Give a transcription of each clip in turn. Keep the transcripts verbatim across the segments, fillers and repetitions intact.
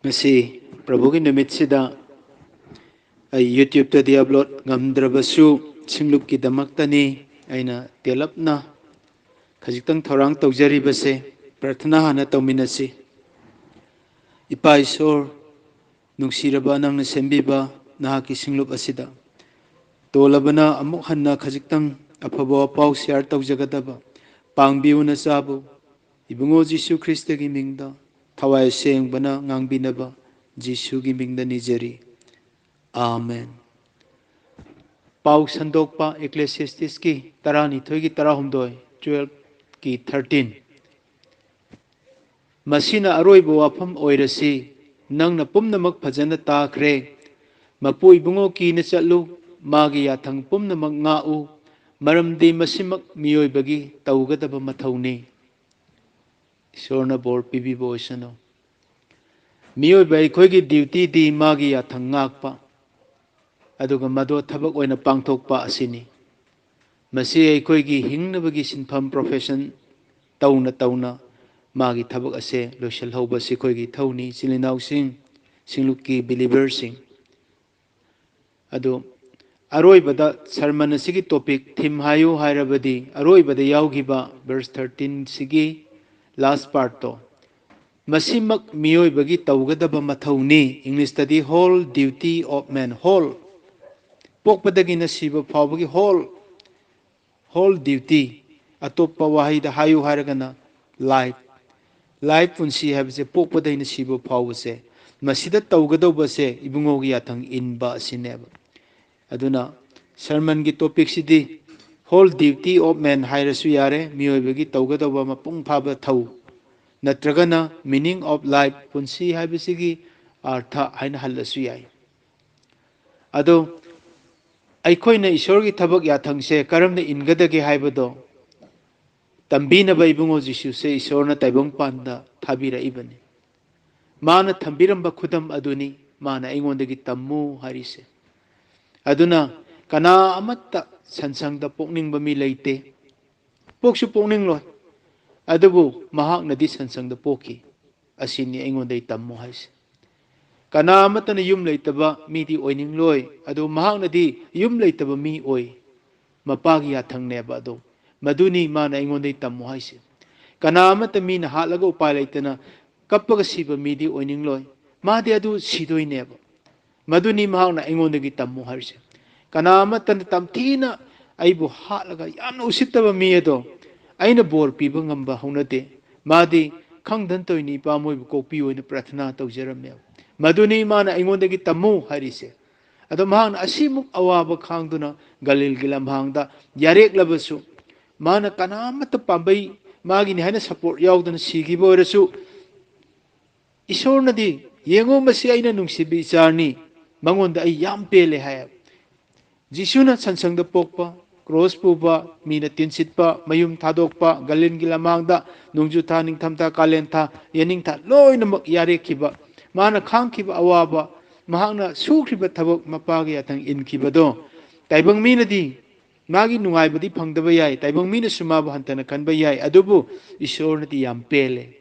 ꯉꯁꯤ ꯄ꯭ꯔꯚꯨꯒꯤ ꯅꯨꯃꯤꯠꯁꯤꯗ ꯑꯩ YouTube-ꯇꯗꯤ upload ꯉꯝꯗ꯭ꯔꯕꯁꯨ, ꯁꯤꯡꯂꯨꯞꯀꯤꯗꯃꯛꯇꯅꯤ ꯑꯩꯅ ꯇꯦꯜꯂꯞꯅ ꯈꯖꯤꯛꯇꯪ ꯊꯧꯔꯥꯡ ꯇꯧꯖꯔꯤꯕꯁꯦ꯫ ꯄ꯭ꯔꯥꯔꯊꯅꯥ ꯍꯥꯟꯅ ꯇꯧꯃꯤꯟꯅꯁꯤ꯫ ꯏꯄꯥ ꯏꯁꯣꯔ, ꯅꯨꯡꯁꯤꯔꯕ ꯅꯪꯅ ꯁꯦꯝꯕꯤꯕ ꯅꯍꯥꯛꯀꯤ ꯁꯤꯡꯂꯨꯞ ꯑꯁꯤꯗ ꯇꯣꯜꯂꯕꯅ ꯑꯃꯨꯛ ꯍꯟꯅ ꯈꯖꯤꯛꯇꯪ ꯑꯐꯕ ꯋꯥꯄꯥꯎ share ꯇꯧꯖꯒꯗꯕ ꯄꯥꯡꯕꯤꯌꯨ ꯅꯆꯥꯕꯨ꯫ ꯏꯕꯨꯡꯉꯣ ꯖꯤꯁꯨ ꯈ꯭ꯔꯤꯁꯇꯒꯤ ꯃꯤꯡꯗ ꯊꯋꯥꯏ ꯑꯁꯦꯡꯕꯅ ꯉꯥꯡꯕꯤꯅꯕ ꯖꯤꯁꯨꯒꯤ ꯃꯤꯡꯗ ꯅꯤꯖꯔꯤ꯫ ꯑꯥꯃꯦꯟ꯫ ꯄꯥꯎ ꯁꯟꯗꯣꯛꯄ, Ecclesiastes-ꯀꯤ ꯇꯔꯥꯅꯤꯊꯣꯏꯒꯤ ꯇꯔꯥꯍꯨꯝꯗꯣꯏ, twelve-ꯀꯤ thirteen꯫ ꯃꯁꯤꯅ ꯑꯔꯣꯏꯕ ꯋꯥꯐꯝ ꯑꯣꯏꯔꯁꯤ, ꯅꯪꯅ ꯄꯨꯝꯅꯃꯛ ꯐꯖꯅ ꯇꯥꯈ꯭ꯔꯦ꯫ ꯃꯄꯨ ꯏꯕꯨꯡꯉꯣ ꯀꯤꯅ ꯆꯠꯂꯨ, ꯃꯥꯒꯤ ꯌꯥꯊꯪ ꯄꯨꯝꯅꯃꯛ ꯉꯥꯛꯎ, ꯃꯔꯝꯗꯤ ꯃꯁꯤꯃꯛ ꯃꯤꯑꯣꯏꯕꯒꯤ ꯇꯧꯒꯗꯕ ꯃꯊꯧꯅꯤ꯫ ꯏꯁꯣꯔꯅ ꯕꯣꯔ ꯄꯤꯕꯤꯕ ꯑꯣꯏꯁꯅꯨ꯫ ꯃꯤꯑꯣꯏꯕ ꯑꯩꯈꯣꯏꯒꯤ duty-ꯗꯤ ꯃꯥꯒꯤ ꯌꯥꯊꯪ ꯉꯥꯛꯄ, ꯑꯗꯨꯒ ꯃꯗꯣ ꯊꯕꯛ ꯑꯣꯏꯅ ꯄꯥꯡꯊꯣꯛꯄ ꯑꯁꯤꯅꯤ꯫ ꯃꯁꯤ ꯑꯩꯈꯣꯏꯒꯤ ꯍꯤꯡꯅꯕꯒꯤ ꯁꯤꯟꯐꯝ, profession ꯇꯧꯅ ꯇꯧꯅ ꯃꯥꯒꯤ ꯊꯕꯛ ꯑꯁꯦ ꯂꯣꯏꯁꯤꯜꯍꯧꯕ ꯑꯁꯤ ꯑꯩꯈꯣꯏꯒꯤ ꯏꯊꯧꯅꯤ꯫ ꯏꯆꯤꯜ ꯏꯅꯥꯎꯁꯤꯡ, ꯁꯤꯡꯂꯨꯞꯀꯤ believer-ꯁꯤꯡ, ꯑꯗꯨ ꯑꯔꯣꯏꯕꯗ sermon ꯑꯁꯤꯒꯤ topic, theme ꯍꯥꯏꯌꯨ ꯍꯥꯏꯔꯕꯗꯤ ꯑꯔꯣꯏꯕꯗ ꯌꯥꯎꯈꯤꯕ verse thirteen-ꯁꯤꯒꯤ last part-ꯇꯣ, ꯃꯁꯤꯃꯛ ꯃꯤꯑꯣꯏꯕꯒꯤ ꯇꯧꯒꯗꯕ ꯃꯊꯧꯅꯤ꯫ English-ꯇꯗꯤ whole duty of man, whole, ꯄꯣꯛꯄꯗꯒꯤꯅ ꯁꯤꯕ ꯐꯥꯎꯕꯒꯤ whole, whole duty꯫ ꯑꯇꯣꯞꯄ ꯋꯥꯍꯩꯗ ꯍꯥꯏꯌꯨ ꯍꯥꯏꯔꯒꯅ life꯫ Life, ꯄꯨꯟꯁꯤ ꯍꯥꯏꯕꯁꯦ ꯄꯣꯛꯄꯗꯩꯅ ꯁꯤꯕ ꯐꯥꯎꯕꯁꯦ, ꯃꯁꯤꯗ ꯇꯧꯒꯗꯧꯕꯁꯦ ꯏꯕꯨꯡꯉꯣꯒꯤ ꯌꯥꯊꯪ ꯏꯟꯕ ꯑꯁꯤꯅꯦꯕ꯫ ꯑꯗꯨꯅ sermon-ꯒꯤ topic-ꯁꯤꯗꯤ whole duty of man ꯍꯥꯏꯔꯁꯨ ꯌꯥꯔꯦ, ꯃꯤꯑꯣꯏꯕꯒꯤ ꯇꯧꯒꯗꯧꯕ ꯃꯄꯨꯡ ꯐꯥꯕ ꯊꯧ, ꯅꯠꯇ꯭ꯔꯒꯅ meaning of life, ꯄꯨꯟꯁꯤ ꯍꯥꯏꯕꯁꯤꯒꯤ ꯑꯥꯔꯊ ꯍꯥꯏꯅ ꯍꯜꯂꯁꯨ ꯌꯥꯏ꯫ ꯑꯗꯣ ꯑꯩꯈꯣꯏꯅ ꯏꯁꯣꯔꯒꯤ ꯊꯕꯛ ꯌꯥꯊꯪꯁꯦ ꯀꯔꯝꯅ ꯏꯟꯒꯗꯒꯦ ꯍꯥꯏꯕꯗꯣ ꯇꯝꯕꯤꯅꯕ ꯏꯕꯨꯡꯉꯣ ꯖꯤꯁꯨꯁꯦ ꯏꯁꯣꯔꯅ ꯇꯥꯏꯕꯪꯄꯥꯟꯗ ꯊꯥꯕꯤꯔꯛꯏꯕꯅꯤ꯫ ꯃꯥꯅ ꯊꯝꯕꯤꯔꯝꯕ ꯈꯨꯗꯝ ꯑꯗꯨꯅꯤ ꯃꯥꯅ ꯑꯩꯉꯣꯟꯗꯒꯤ ꯇꯝꯃꯨ ꯍꯥꯏꯔꯤꯁꯦ꯫ ꯑꯗꯨꯅ ꯀꯅꯥ ꯑꯃꯠꯇ ꯁꯟꯁꯪꯗ ꯄꯣꯛꯅꯤꯡꯕ ꯃꯤ ꯂꯩꯇꯦ, ꯄꯣꯛꯁꯨ ꯄꯣꯛꯅꯤꯡꯂꯣꯏ꯫ ꯑꯗꯨꯕꯨ ꯃꯍꯥꯛꯅꯗꯤ ꯁꯟꯁꯪꯗ ꯄꯣꯛꯈꯤ꯫ ꯑꯁꯤꯅꯤ ꯑꯩꯉꯣꯟꯗꯒꯤ ꯇꯝꯃꯨ ꯍꯥꯏꯁꯦ꯫ ꯀꯅꯥ ꯑꯃꯠꯇꯅ ꯌꯨꯝ ꯂꯩꯇꯕ ꯃꯤꯗꯤ ꯑꯣꯏꯅꯤꯡꯂꯣꯏ, ꯑꯗꯨ ꯃꯍꯥꯛꯅꯗꯤ ꯌꯨꯝ ꯂꯩꯇꯕ ꯃꯤ ꯑꯣꯏ꯫ ꯃꯄꯥꯒꯤ ꯌꯥꯊꯪꯅꯦꯕ ꯑꯗꯣ꯫ ꯃꯗꯨꯅꯤ ꯃꯥꯅ ꯑꯩꯉꯣꯟꯗꯒꯤ ꯇꯝꯃꯨ ꯍꯥꯏꯁꯦ꯫ ꯀꯅꯥ ꯑꯃꯠꯇ ꯃꯤꯅ ꯍꯥꯠꯂꯒ ꯎꯄꯥꯏ ꯂꯩꯇꯅ ꯀꯞꯄꯒ ꯁꯤꯕ ꯃꯤꯗꯤ ꯑꯣꯏꯅꯤꯡꯂꯣꯏ꯫ ꯃꯥꯗꯤ ꯑꯗꯨ ꯁꯤꯗꯣꯏꯅꯦꯕ꯫ ꯃꯗꯨꯅꯤ ꯃꯍꯥꯛꯅ ꯑꯩꯉꯣꯟꯗꯒꯤ ꯇꯝꯃꯨ ꯍꯥꯏꯔꯤꯁꯦ꯫ ꯀꯅꯥ ꯑꯃꯠꯇꯅ ꯇꯝꯊꯤꯅ ꯑꯩꯕꯨ ꯍꯥꯠꯂꯒ ꯌꯥꯝꯅ ꯎꯁꯤꯠꯇꯕ ꯃꯤ ꯑꯗꯣ ꯑꯩꯅ ꯕꯣꯔ ꯄꯤꯕ ꯉꯝꯕ ꯍꯧꯅꯗꯦ꯫ ꯃꯥꯗꯤ ꯈꯪꯗꯅ ꯇꯧꯏꯅꯤ, ꯏꯄꯥ ꯃꯣꯏꯕꯨ ꯀꯣꯛꯄꯤꯌꯨ ꯍꯥꯏꯅ ꯄ꯭ꯔꯥꯊꯅꯥ ꯇꯧꯖꯔꯝꯃꯦꯕ꯫ ꯃꯗꯨꯅꯤ ꯃꯥꯅ ꯑꯩꯉꯣꯟꯗꯒꯤ ꯇꯝꯃꯨ ꯍꯥꯏꯔꯤꯁꯦ꯫ ꯑꯗꯣ ꯃꯍꯥꯛꯅ ꯑꯁꯤꯃꯨꯛ ꯑꯋꯥꯕ ꯈꯥꯡꯗꯨꯅ ꯒꯂꯤꯜꯒꯤ ꯂꯝꯍꯥꯡꯗ ꯌꯥꯔꯦꯛꯂꯕꯁꯨ, ꯃꯥꯅ ꯀꯅꯥ ꯑꯃꯠꯇ ꯄꯥꯝꯕꯩ ꯃꯥꯒꯤꯅꯤ ꯍꯥꯏꯅ ꯁꯄꯣꯔꯠ ꯌꯥꯎꯗꯅ ꯁꯤꯈꯤꯕ ꯑꯣꯏꯔꯁꯨ, ꯏꯁꯣꯔꯅꯗꯤ, "ꯌꯦꯡꯉꯨ, ꯃꯁꯤ ꯑꯩꯅ ꯅꯨꯡꯁꯤꯕ ꯏꯆꯥꯅꯤ, ꯃꯉꯣꯟꯗ ꯑꯩ ꯌꯥꯝ ꯄꯦꯜꯂꯦ" ꯍꯥꯏ꯫ ꯖꯤꯁꯨꯅ ꯁꯟꯁꯪꯗ ꯄꯣꯛꯄ, ꯀ꯭ꯔꯣꯁ ꯄꯨꯕ, ꯃꯤꯅ ꯇꯤꯟꯁꯤꯠꯄ, ꯃꯌꯨꯝ ꯊꯥꯗꯣꯛꯄ, ꯒꯂꯤꯜꯒꯤ ꯂꯝꯍꯥꯡꯗ ꯅꯣꯡꯖꯨ ꯊꯥ, ꯅꯤꯡꯊꯝꯊꯥ, ꯀꯥꯂꯦꯟ ꯊꯥ, ꯌꯦꯅꯤꯡꯊꯥ ꯂꯣꯏꯅꯃꯛ ꯌꯥꯔꯦꯛꯈꯤꯕ, ꯃꯥꯅ ꯈꯥꯡꯈꯤꯕ ꯑꯋꯥꯕ, ꯃꯍꯥꯛꯅ ꯁꯨꯈ꯭ꯔꯤꯕ ꯊꯕꯛ ꯃꯄꯥꯒꯤ ꯌꯥꯊꯪ ꯏꯟꯈꯤꯕꯗꯣ ꯇꯥꯏꯕꯪ ꯃꯤꯅꯗꯤ ꯃꯥꯒꯤ ꯅꯨꯡꯉꯥꯏꯕꯗꯤ ꯐꯪꯗꯕ ꯌꯥꯏ, ꯇꯥꯏꯕꯪ ꯃꯤꯅꯁꯨ ꯃꯥꯕꯨ ꯍꯟꯊꯅ ꯈꯟꯕ ꯌꯥꯏ, ꯑꯗꯨꯕꯨ ꯏꯁꯣꯔꯅꯗꯤ ꯌꯥꯝ ꯄꯦꯜꯂꯦ꯫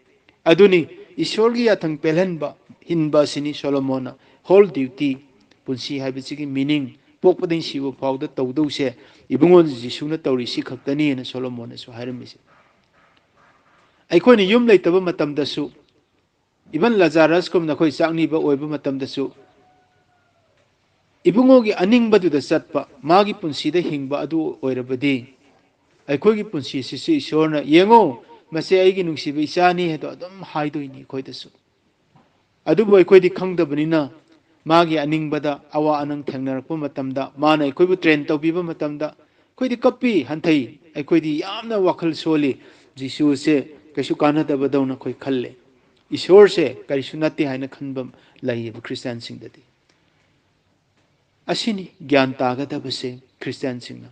ꯑꯗꯨꯅꯤ ꯏꯁꯣꯔꯒꯤ ꯌꯥꯊꯪ ꯄꯦꯜꯍꯟꯕ, ꯍꯤꯟꯕ ꯑꯁꯤꯅꯤ ꯁꯣꯂꯣꯃꯣꯟꯅ ꯍꯣꯜ ꯗ꯭ꯌꯨꯇꯤ, ꯄꯨꯟꯁꯤ ꯍꯥꯏꯕꯁꯤꯒꯤ ꯃꯤꯅꯤꯡ, ꯄꯣꯛꯄꯗꯒꯤ ꯁꯤꯕ ꯐꯥꯎꯗ ꯇꯧꯗꯧꯁꯦ ꯏꯕꯨꯡꯉꯣ ꯖꯤꯁꯨꯅ ꯇꯧꯔꯤꯁꯤ ꯈꯛꯇꯅꯤꯅ ꯁꯣꯂꯣꯃꯣꯟꯅꯁꯨ ꯍꯥꯏꯔꯝꯃꯤꯁꯦ꯫ ꯑꯩꯈꯣꯏꯅ ꯌꯨꯝ ꯂꯩꯇꯕ ꯃꯇꯝꯗꯁꯨ, ꯏꯚꯟ ꯂꯖꯥꯔꯁꯀꯨꯝꯅ ꯑꯩꯈꯣꯏ ꯆꯥꯛꯅꯤꯕ ꯑꯣꯏꯕ ꯃꯇꯝꯗꯁꯨ, ꯏꯕꯨꯡꯉꯣꯒꯤ ꯑꯅꯤꯡꯕꯗꯨꯗ ꯆꯠꯄ, ꯃꯥꯒꯤ ꯄꯨꯟꯁꯤꯗ ꯍꯤꯡꯕ ꯑꯗꯨ ꯑꯣꯏꯔꯕꯗꯤ, ꯑꯩꯈꯣꯏꯒꯤ ꯄꯨꯟꯁꯤꯁꯤꯁꯨ ꯏꯁꯣꯔꯅ, "ꯌꯦꯡꯉꯣ, ꯃꯁꯤ ꯑꯩꯒꯤ ꯅꯨꯡꯁꯤꯕ ꯏꯆꯥꯅꯤ" ꯍꯥꯏꯗꯣ ꯑꯗꯨꯝ ꯍꯥꯏꯗꯣꯏꯅꯤ ꯑꯩꯈꯣꯏꯗꯁꯨ꯫ ꯑꯗꯨꯕꯨ ꯑꯩꯈꯣꯏꯗꯤ ꯈꯪꯗꯕꯅꯤꯅ, ꯃꯥꯒꯤ ꯑꯅꯤꯡꯕꯗ ꯑꯋꯥ ꯑꯅꯪ ꯊꯦꯡꯅꯔꯛꯄ ꯃꯇꯝꯗ, ꯃꯥꯅ ꯑꯩꯈꯣꯏꯕꯨ ꯇ꯭ꯔꯦꯟ ꯇꯧꯕꯤꯕ ꯃꯇꯝꯗ, ꯑꯩꯈꯣꯏꯗꯤ ꯀꯞꯄꯤ, ꯍꯟꯊꯩ, ꯑꯩꯈꯣꯏꯗꯤ ꯌꯥꯝꯅ ꯋꯥꯈꯜ ꯁꯣꯜꯂꯤ꯫ ꯖꯤꯁꯨꯁꯦ ꯀꯩꯁꯨ ꯀꯥꯟꯅꯗꯕꯗꯧꯅ ꯑꯩꯈꯣꯏ ꯈꯜꯂꯦ꯫ ꯏꯁꯣꯔꯁꯦ ꯀꯔꯤꯁꯨ ꯅꯠꯇꯦ ꯍꯥꯏꯅ ꯈꯟꯕ ꯂꯩꯌꯦꯕ ꯈ꯭ꯔꯤꯁꯇꯤꯌꯥꯟꯁꯤꯡꯗꯗꯤ꯫ ꯑꯁꯤꯅꯤ ꯒ꯭ꯌꯥꯟ ꯇꯥꯒꯗꯕꯁꯦ ꯈ꯭ꯔꯤꯁꯇꯤꯌꯥꯟꯁꯤꯡꯅ꯫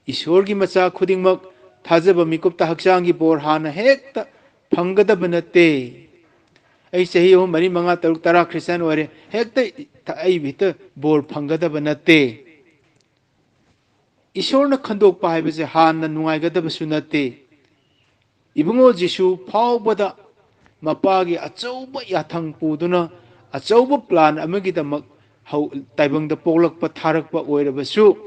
ꯏꯁꯣꯔꯒꯤ ꯃꯆꯥ ꯈꯨꯗꯤꯡꯃꯛ ꯊꯥꯖꯕ ꯃꯤꯀꯨꯞꯇ ꯍꯛꯆꯥꯡꯒꯤ ꯕꯣꯔ ꯍꯥꯟꯅ ꯍꯦꯛꯇ ꯐꯪꯒꯗꯕ ꯅꯠꯇꯦ꯫ ꯑꯩ ꯆꯍꯤ ꯑꯍꯨꯝ, ꯃꯔꯤ, ꯃꯉꯥ, ꯇꯔꯨꯛ, ꯇꯔꯥ ꯈ꯭ꯔꯤꯁꯇꯤꯌꯥꯟ ꯑꯣꯏꯔꯦ, ꯍꯦꯛꯇ ꯑꯩ ꯍꯦꯛꯇ ꯕꯣꯔ ꯐꯪꯒꯗꯕ ꯅꯠꯇꯦ꯫ ꯏꯁꯣꯔꯅ ꯈꯟꯗꯣꯛꯄ ꯍꯥꯏꯕꯁꯦ ꯍꯥꯟꯅ ꯅꯨꯡꯉꯥꯏꯒꯗꯕꯁꯨ ꯅꯠꯇꯦ꯫ ꯏꯕꯨꯡꯉꯣ ꯖꯤꯁꯨ ꯐꯥꯎꯕꯗ ꯃꯄꯥꯒꯤ ꯑꯆꯧꯕ ꯌꯥꯊꯪ ꯄꯨꯗꯨꯅ ꯑꯆꯧꯕ plan ꯑꯃꯒꯤꯗꯃꯛ ꯍꯧ-, ꯇꯥꯏꯕꯪꯗ ꯄꯣꯛꯂꯛꯄ, ꯊꯥꯔꯛꯄ ꯑꯣꯏꯔꯕꯁꯨ,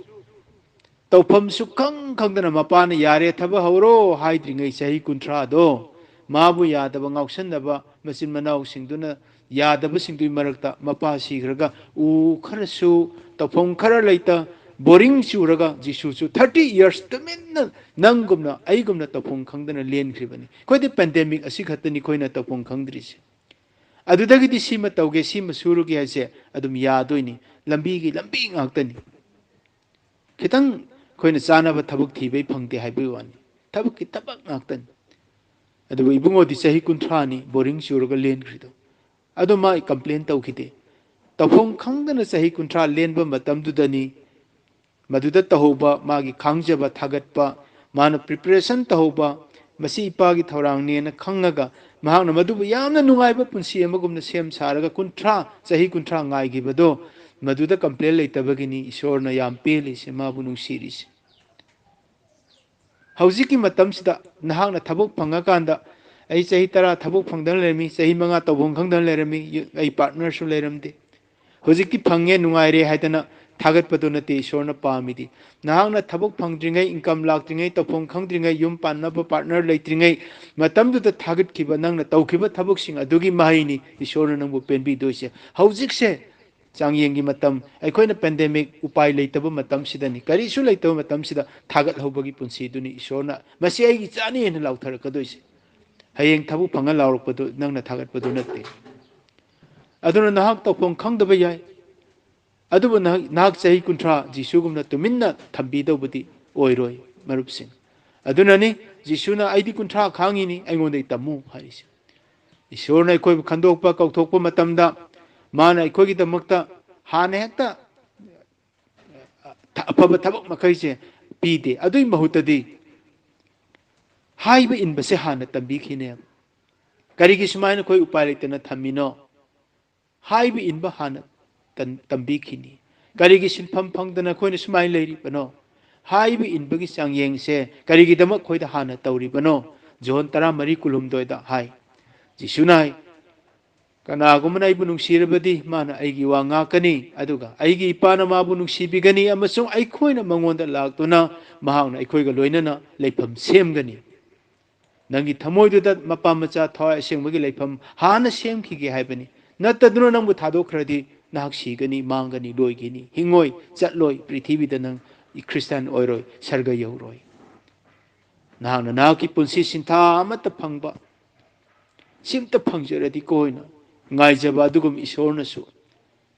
ꯇꯧꯐꯝ ꯁꯨꯛꯈꯪ ꯈꯪꯗꯅ ꯃꯄꯥꯅ "ꯌꯥꯔꯦ, ꯊꯕꯛ ꯍꯧꯔꯣ" ꯍꯥꯏꯗ꯭ꯔꯤꯉꯩ ꯆꯍꯤ ꯀꯨꯟꯊ꯭ꯔꯥꯗꯣ, ꯃꯥꯕꯨ ꯌꯥꯗꯕ, ꯉꯥꯎꯁꯟꯅꯕ ꯃꯆꯤꯟ ꯃꯅꯥꯎꯁꯤꯡꯗꯨꯅ, ꯌꯥꯗꯕꯁꯤꯡꯗꯨꯒꯤ ꯃꯔꯛꯇ ꯃꯄꯥ ꯁꯤꯈ꯭ꯔꯒ, ꯎ ꯈꯔꯁꯨ, ꯇꯧꯐꯝ ꯈꯔ ꯂꯩꯇ, boring ꯆꯨꯔꯒ, ꯖꯤꯁꯨꯁꯨ thirty years ꯇꯨꯃꯤꯟꯅ ꯅꯪꯒꯨꯝꯅ ꯑꯩꯒꯨꯝꯅ ꯇꯧꯐꯝ ꯈꯪꯗꯅ ꯂꯦꯟꯈ꯭ꯔꯤꯕꯅꯤ꯫ ꯑꯩꯈꯣꯏꯗꯤ pandemic ꯑꯁꯤ ꯈꯛꯇꯅꯤ ꯑꯩꯈꯣꯏꯅ ꯇꯧꯐꯝ ꯈꯪꯗ꯭ꯔꯤꯁꯦ꯫ ꯑꯗꯨꯗꯒꯤꯗꯤ ꯁꯤꯃ ꯇꯧꯒꯦ, ꯁꯤꯃ ꯁꯨꯔꯨꯒꯦ ꯍꯥꯏꯁꯦ ꯑꯗꯨꯝ ꯌꯥꯗꯣꯏꯅꯤ꯫ ꯂꯝꯕꯤꯒꯤ ꯂꯝꯕꯤ ꯉꯥꯛꯇꯅꯤ꯫ ꯈꯤꯇꯪ ꯑꯩꯈꯣꯏꯅ ꯆꯥꯅꯕ ꯊꯕꯛ ꯊꯤꯕꯩ ꯐꯪꯗꯦ ꯍꯥꯏꯕꯒꯤ ꯋꯥꯅꯤ꯫ ꯊꯕꯛꯀꯤ ꯊꯕꯛ ꯉꯥꯛꯇꯅꯤ꯫ ꯑꯗꯨꯕꯨ ꯏꯕꯨꯡꯉꯣꯗꯤ ꯆꯍꯤ ꯀꯨꯟꯊ꯭ꯔꯥꯅꯤ boring ꯆꯨꯔꯒ ꯂꯦꯟꯈ꯭ꯔꯤꯗꯣ꯫ ꯑꯗꯣ ꯃꯥ complain ꯇꯧꯈꯤꯗꯦ꯫ ꯇꯧꯐꯝ ꯈꯪꯗꯅ ꯆꯍꯤ ꯀꯨꯟꯊ꯭ꯔꯥ ꯂꯦꯟꯕ ꯃꯇꯝꯗꯨꯗꯅꯤ ꯃꯗꯨꯗ ꯇꯧꯍꯧꯕ ꯃꯥꯒꯤ ꯈꯥꯡꯖꯕ, ꯊꯥꯒꯠꯄ, ꯃꯥꯅ preparation ꯇꯧꯍꯧꯕ, ꯃꯁꯤ ꯏꯄꯥꯒꯤ ꯊꯧꯔꯥꯡꯅꯦꯅ ꯈꯪꯉꯒ, ꯃꯍꯥꯛꯅ ꯃꯗꯨꯕꯨ ꯌꯥꯝꯅ ꯅꯨꯡꯉꯥꯏꯕ ꯄꯨꯟꯁꯤ ꯑꯃꯒꯨꯝꯅ ꯁꯦꯝ ꯁꯥꯔꯒ ꯀꯨꯟꯊ꯭ꯔꯥ, ꯆꯍꯤ ꯀꯨꯟꯊ꯭ꯔꯥ ꯉꯥꯏꯈꯤꯕꯗꯣ, ꯃꯗꯨꯗ complain ꯂꯩꯇꯕꯒꯤꯅꯤ ꯏꯁꯣꯔꯅ ꯌꯥꯝ ꯄꯦꯜꯂꯤꯁꯦ, ꯃꯥꯕꯨ ꯅꯨꯡꯁꯤꯔꯤꯁꯦ꯫ ꯍꯧꯖꯤꯛꯀꯤ ꯃꯇꯝꯁꯤꯗ ꯅꯍꯥꯛꯅ ꯊꯕꯛ ꯐꯪꯉꯀꯥꯟꯗ, "ꯑꯩ ꯆꯍꯤ ꯇꯔꯥ ꯊꯕꯛ ꯐꯪꯗꯅ ꯂꯩꯔꯝꯃꯤ, ꯆꯍꯤ ꯃꯉꯥ ꯇꯧꯐꯝ ꯈꯪꯗꯅ ꯂꯩꯔꯝꯃꯤ, ꯌꯨ-, ꯑꯩ partner ꯁꯨ ꯂꯩꯔꯝꯗꯦ, ꯍꯧꯖꯤꯛꯇꯤ ꯐꯪꯉꯦ, ꯅꯨꯡꯉꯥꯏꯔꯦ" ꯍꯥꯏꯗꯅ ꯊꯥꯒꯠꯄꯗꯨ ꯅꯠꯇꯦ ꯏꯁꯣꯔꯅ ꯄꯥꯝꯃꯤꯗꯤ꯫ ꯅꯍꯥꯛꯅ ꯊꯕꯛ ꯐꯪꯗ꯭ꯔꯤꯉꯩ, income ꯂꯥꯛꯇ꯭ꯔꯤꯉꯩ, ꯇꯧꯐꯝ ꯈꯪꯗ꯭ꯔꯤꯉꯩ, ꯌꯨꯝ ꯄꯥꯟꯅꯕ partner ꯂꯩꯇ꯭ꯔꯤꯉꯩ ꯃꯇꯝꯗꯨꯗ ꯊꯥꯒꯠꯈꯤꯕ, ꯅꯪꯅ ꯇꯧꯈꯤꯕ ꯊꯕꯛꯁꯤꯡ ꯑꯗꯨꯒꯤ ꯃꯍꯩꯅꯤ ꯏꯁꯣꯔꯅ ꯅꯪꯕꯨ ꯄꯦꯟꯕꯤꯗꯣꯏꯁꯦ꯫ ꯍꯧꯖꯤꯛꯁꯦ ꯆꯥꯡꯌꯦꯡꯒꯤ ꯃꯇꯝ, ꯑꯩꯈꯣꯏꯅ pandemic ꯎꯄꯥꯏ ꯂꯩꯇꯕ ꯃꯇꯝꯁꯤꯗꯅꯤ, ꯀꯔꯤꯁꯨ ꯂꯩꯇꯕ ꯃꯇꯝꯁꯤꯗ ꯊꯥꯒꯠꯍꯧꯕꯒꯤ ꯄꯨꯟꯁꯤꯗꯨꯅꯤ ꯏꯁꯣꯔꯅ "ꯃꯁꯤ ꯑꯩꯒꯤ ꯏꯆꯥꯅꯤ" ꯍꯥꯏꯅ ꯂꯥꯎꯊꯔꯛꯀꯗꯣꯏꯁꯦ꯫ ꯍꯌꯦꯡ ꯊꯕꯛ ꯐꯪꯉ ꯂꯥꯎꯔꯛꯄꯗꯨ ꯅꯪꯅ ꯊꯥꯒꯠꯄꯗꯨ ꯅꯠꯇꯦ꯫ ꯑꯗꯨꯅ ꯅꯍꯥꯛ ꯇꯧꯐꯝ ꯈꯪꯗꯕ ꯌꯥꯏ, ꯑꯗꯨꯕꯨ ꯅꯍꯥꯛ, ꯅꯍꯥꯛ ꯆꯍꯤ ꯀꯨꯟꯊ꯭ꯔꯥ ꯖꯤꯁꯨꯒꯨꯝꯅ ꯇꯨꯃꯤꯟꯅ ꯊꯝꯕꯤꯗꯧꯕꯗꯤ ꯑꯣꯏꯔꯣꯏ, ꯃꯔꯨꯞꯁꯤꯡ꯫ ꯑꯗꯨꯅꯅꯤ ꯖꯤꯁꯨꯅ "ꯑꯩꯗꯤ ꯀꯨꯟꯊ꯭ꯔꯥ ꯈꯥꯡꯉꯤꯅꯤ, ꯑꯩꯉꯣꯟꯗꯒꯤ ꯇꯝꯃꯨ" ꯍꯥꯏꯔꯤꯁꯦ꯫ ꯏꯁꯣꯔꯅ ꯑꯩꯈꯣꯏꯕꯨ ꯈꯟꯗꯣꯛꯄ, ꯀꯧꯊꯣꯛꯄ ꯃꯇꯝꯗ, ꯃꯥꯅ ꯑꯩꯈꯣꯏꯒꯤꯗꯃꯛꯇ ꯍꯥꯟꯅ ꯍꯦꯛꯇ ꯑꯐꯕ ꯊꯕꯛ ꯃꯈꯩꯁꯦ ꯄꯤꯗꯦ꯫ ꯑꯗꯨꯒꯤ ꯃꯍꯨꯠꯇꯗꯤ ꯍꯥꯏꯕ ꯏꯟꯕꯁꯦ ꯍꯥꯟꯅ ꯇꯝꯕꯤꯈꯤꯅꯦꯕ꯫ ꯀꯔꯤꯒꯤ ꯁꯨꯃꯥꯏꯅ ꯑꯩꯈꯣꯏ ꯎꯄꯥꯏ ꯂꯩꯇꯅ ꯊꯝꯃꯤꯅꯣ? ꯍꯥꯏꯕ ꯏꯟꯕ ꯍꯥꯟꯅ ꯇꯝ-, ꯇꯝꯕꯤꯈꯤꯅꯤ꯫ ꯀꯔꯤꯒꯤ ꯁꯤꯟꯐꯝ ꯐꯪꯗꯅ ꯑꯩꯈꯣꯏꯅ ꯁꯨꯃꯥꯏꯅ ꯂꯩꯔꯤꯕꯅꯣ? ꯍꯥꯏꯕ ꯏꯟꯕꯒꯤ ꯆꯥꯡꯌꯦꯡꯁꯦ ꯀꯔꯤꯒꯤꯗꯃꯛ ꯑꯩꯈꯣꯏꯗ ꯍꯥꯟꯅ ꯇꯧꯔꯤꯕꯅꯣ? ꯖꯣꯟ ꯇꯔꯥꯃꯔꯤ ꯀꯨꯟꯍꯨꯝꯗꯣꯏꯗ ꯍꯥꯏ, ꯖꯤꯁꯨꯅ ꯍꯥꯏ, ꯀꯅꯥꯒꯨꯝꯕꯅ ꯑꯩꯕꯨ ꯅꯨꯡꯁꯤꯔꯕꯗꯤ ꯃꯥꯅ ꯑꯩꯒꯤ ꯋꯥ ꯉꯥꯛꯀꯅꯤ, ꯑꯗꯨꯒ ꯑꯩꯒꯤ ꯏꯄꯥꯅ ꯃꯥꯕꯨ ꯅꯨꯡꯁꯤꯕꯤꯒꯅꯤ, ꯑꯃꯁꯨꯡ ꯑꯩꯈꯣꯏꯅ ꯃꯉꯣꯟꯗ ꯂꯥꯛꯇꯨꯅ ꯃꯍꯥꯛꯅ ꯑꯩꯈꯣꯏꯒ ꯂꯣꯏꯅꯅ ꯂꯩꯐꯝ ꯁꯦꯝꯒꯅꯤ꯫ ꯅꯪꯒꯤ ꯊꯃꯣꯏꯗꯨꯗ ꯃꯄꯥ ꯃꯆꯥ ꯊꯋꯥꯏ ꯑꯁꯦꯡꯕꯒꯤ ꯂꯩꯐꯝ ꯍꯥꯟꯅ ꯁꯦꯝꯈꯤꯒꯦ ꯍꯥꯏꯕꯅꯤ꯫ ꯅꯠꯇꯗꯨꯅ ꯅꯪꯕꯨ ꯊꯥꯗꯣꯛꯈ꯭ꯔꯗꯤ ꯅꯍꯥꯛ ꯁꯤꯒꯅꯤ, ꯃꯥꯡꯒꯅꯤ, ꯂꯣꯏꯒꯅꯤ, ꯍꯤꯡꯉꯣꯏ, ꯆꯠꯂꯣꯏ, ꯄ꯭ꯔꯤꯊꯤꯕꯤꯗ ꯅꯪ ꯈ꯭ꯔꯤꯁꯇꯥꯟ ꯑꯣꯏꯔꯣꯏ, ꯁꯔꯒ ꯌꯧꯔꯣꯏ꯫ ꯅꯍꯥꯛꯅ ꯅꯍꯥꯛꯀꯤ ꯄꯨꯟꯁꯤ ꯁꯤꯟꯊꯥ ꯑꯃꯠꯇ ꯐꯪꯕ, ꯁꯤꯝꯇ ꯐꯪꯖꯔꯗꯤ ꯀꯣꯏꯅ ꯉꯥꯏꯖꯕ ꯑꯗꯨꯒꯨꯝ ꯏꯁꯣꯔꯅꯁꯨ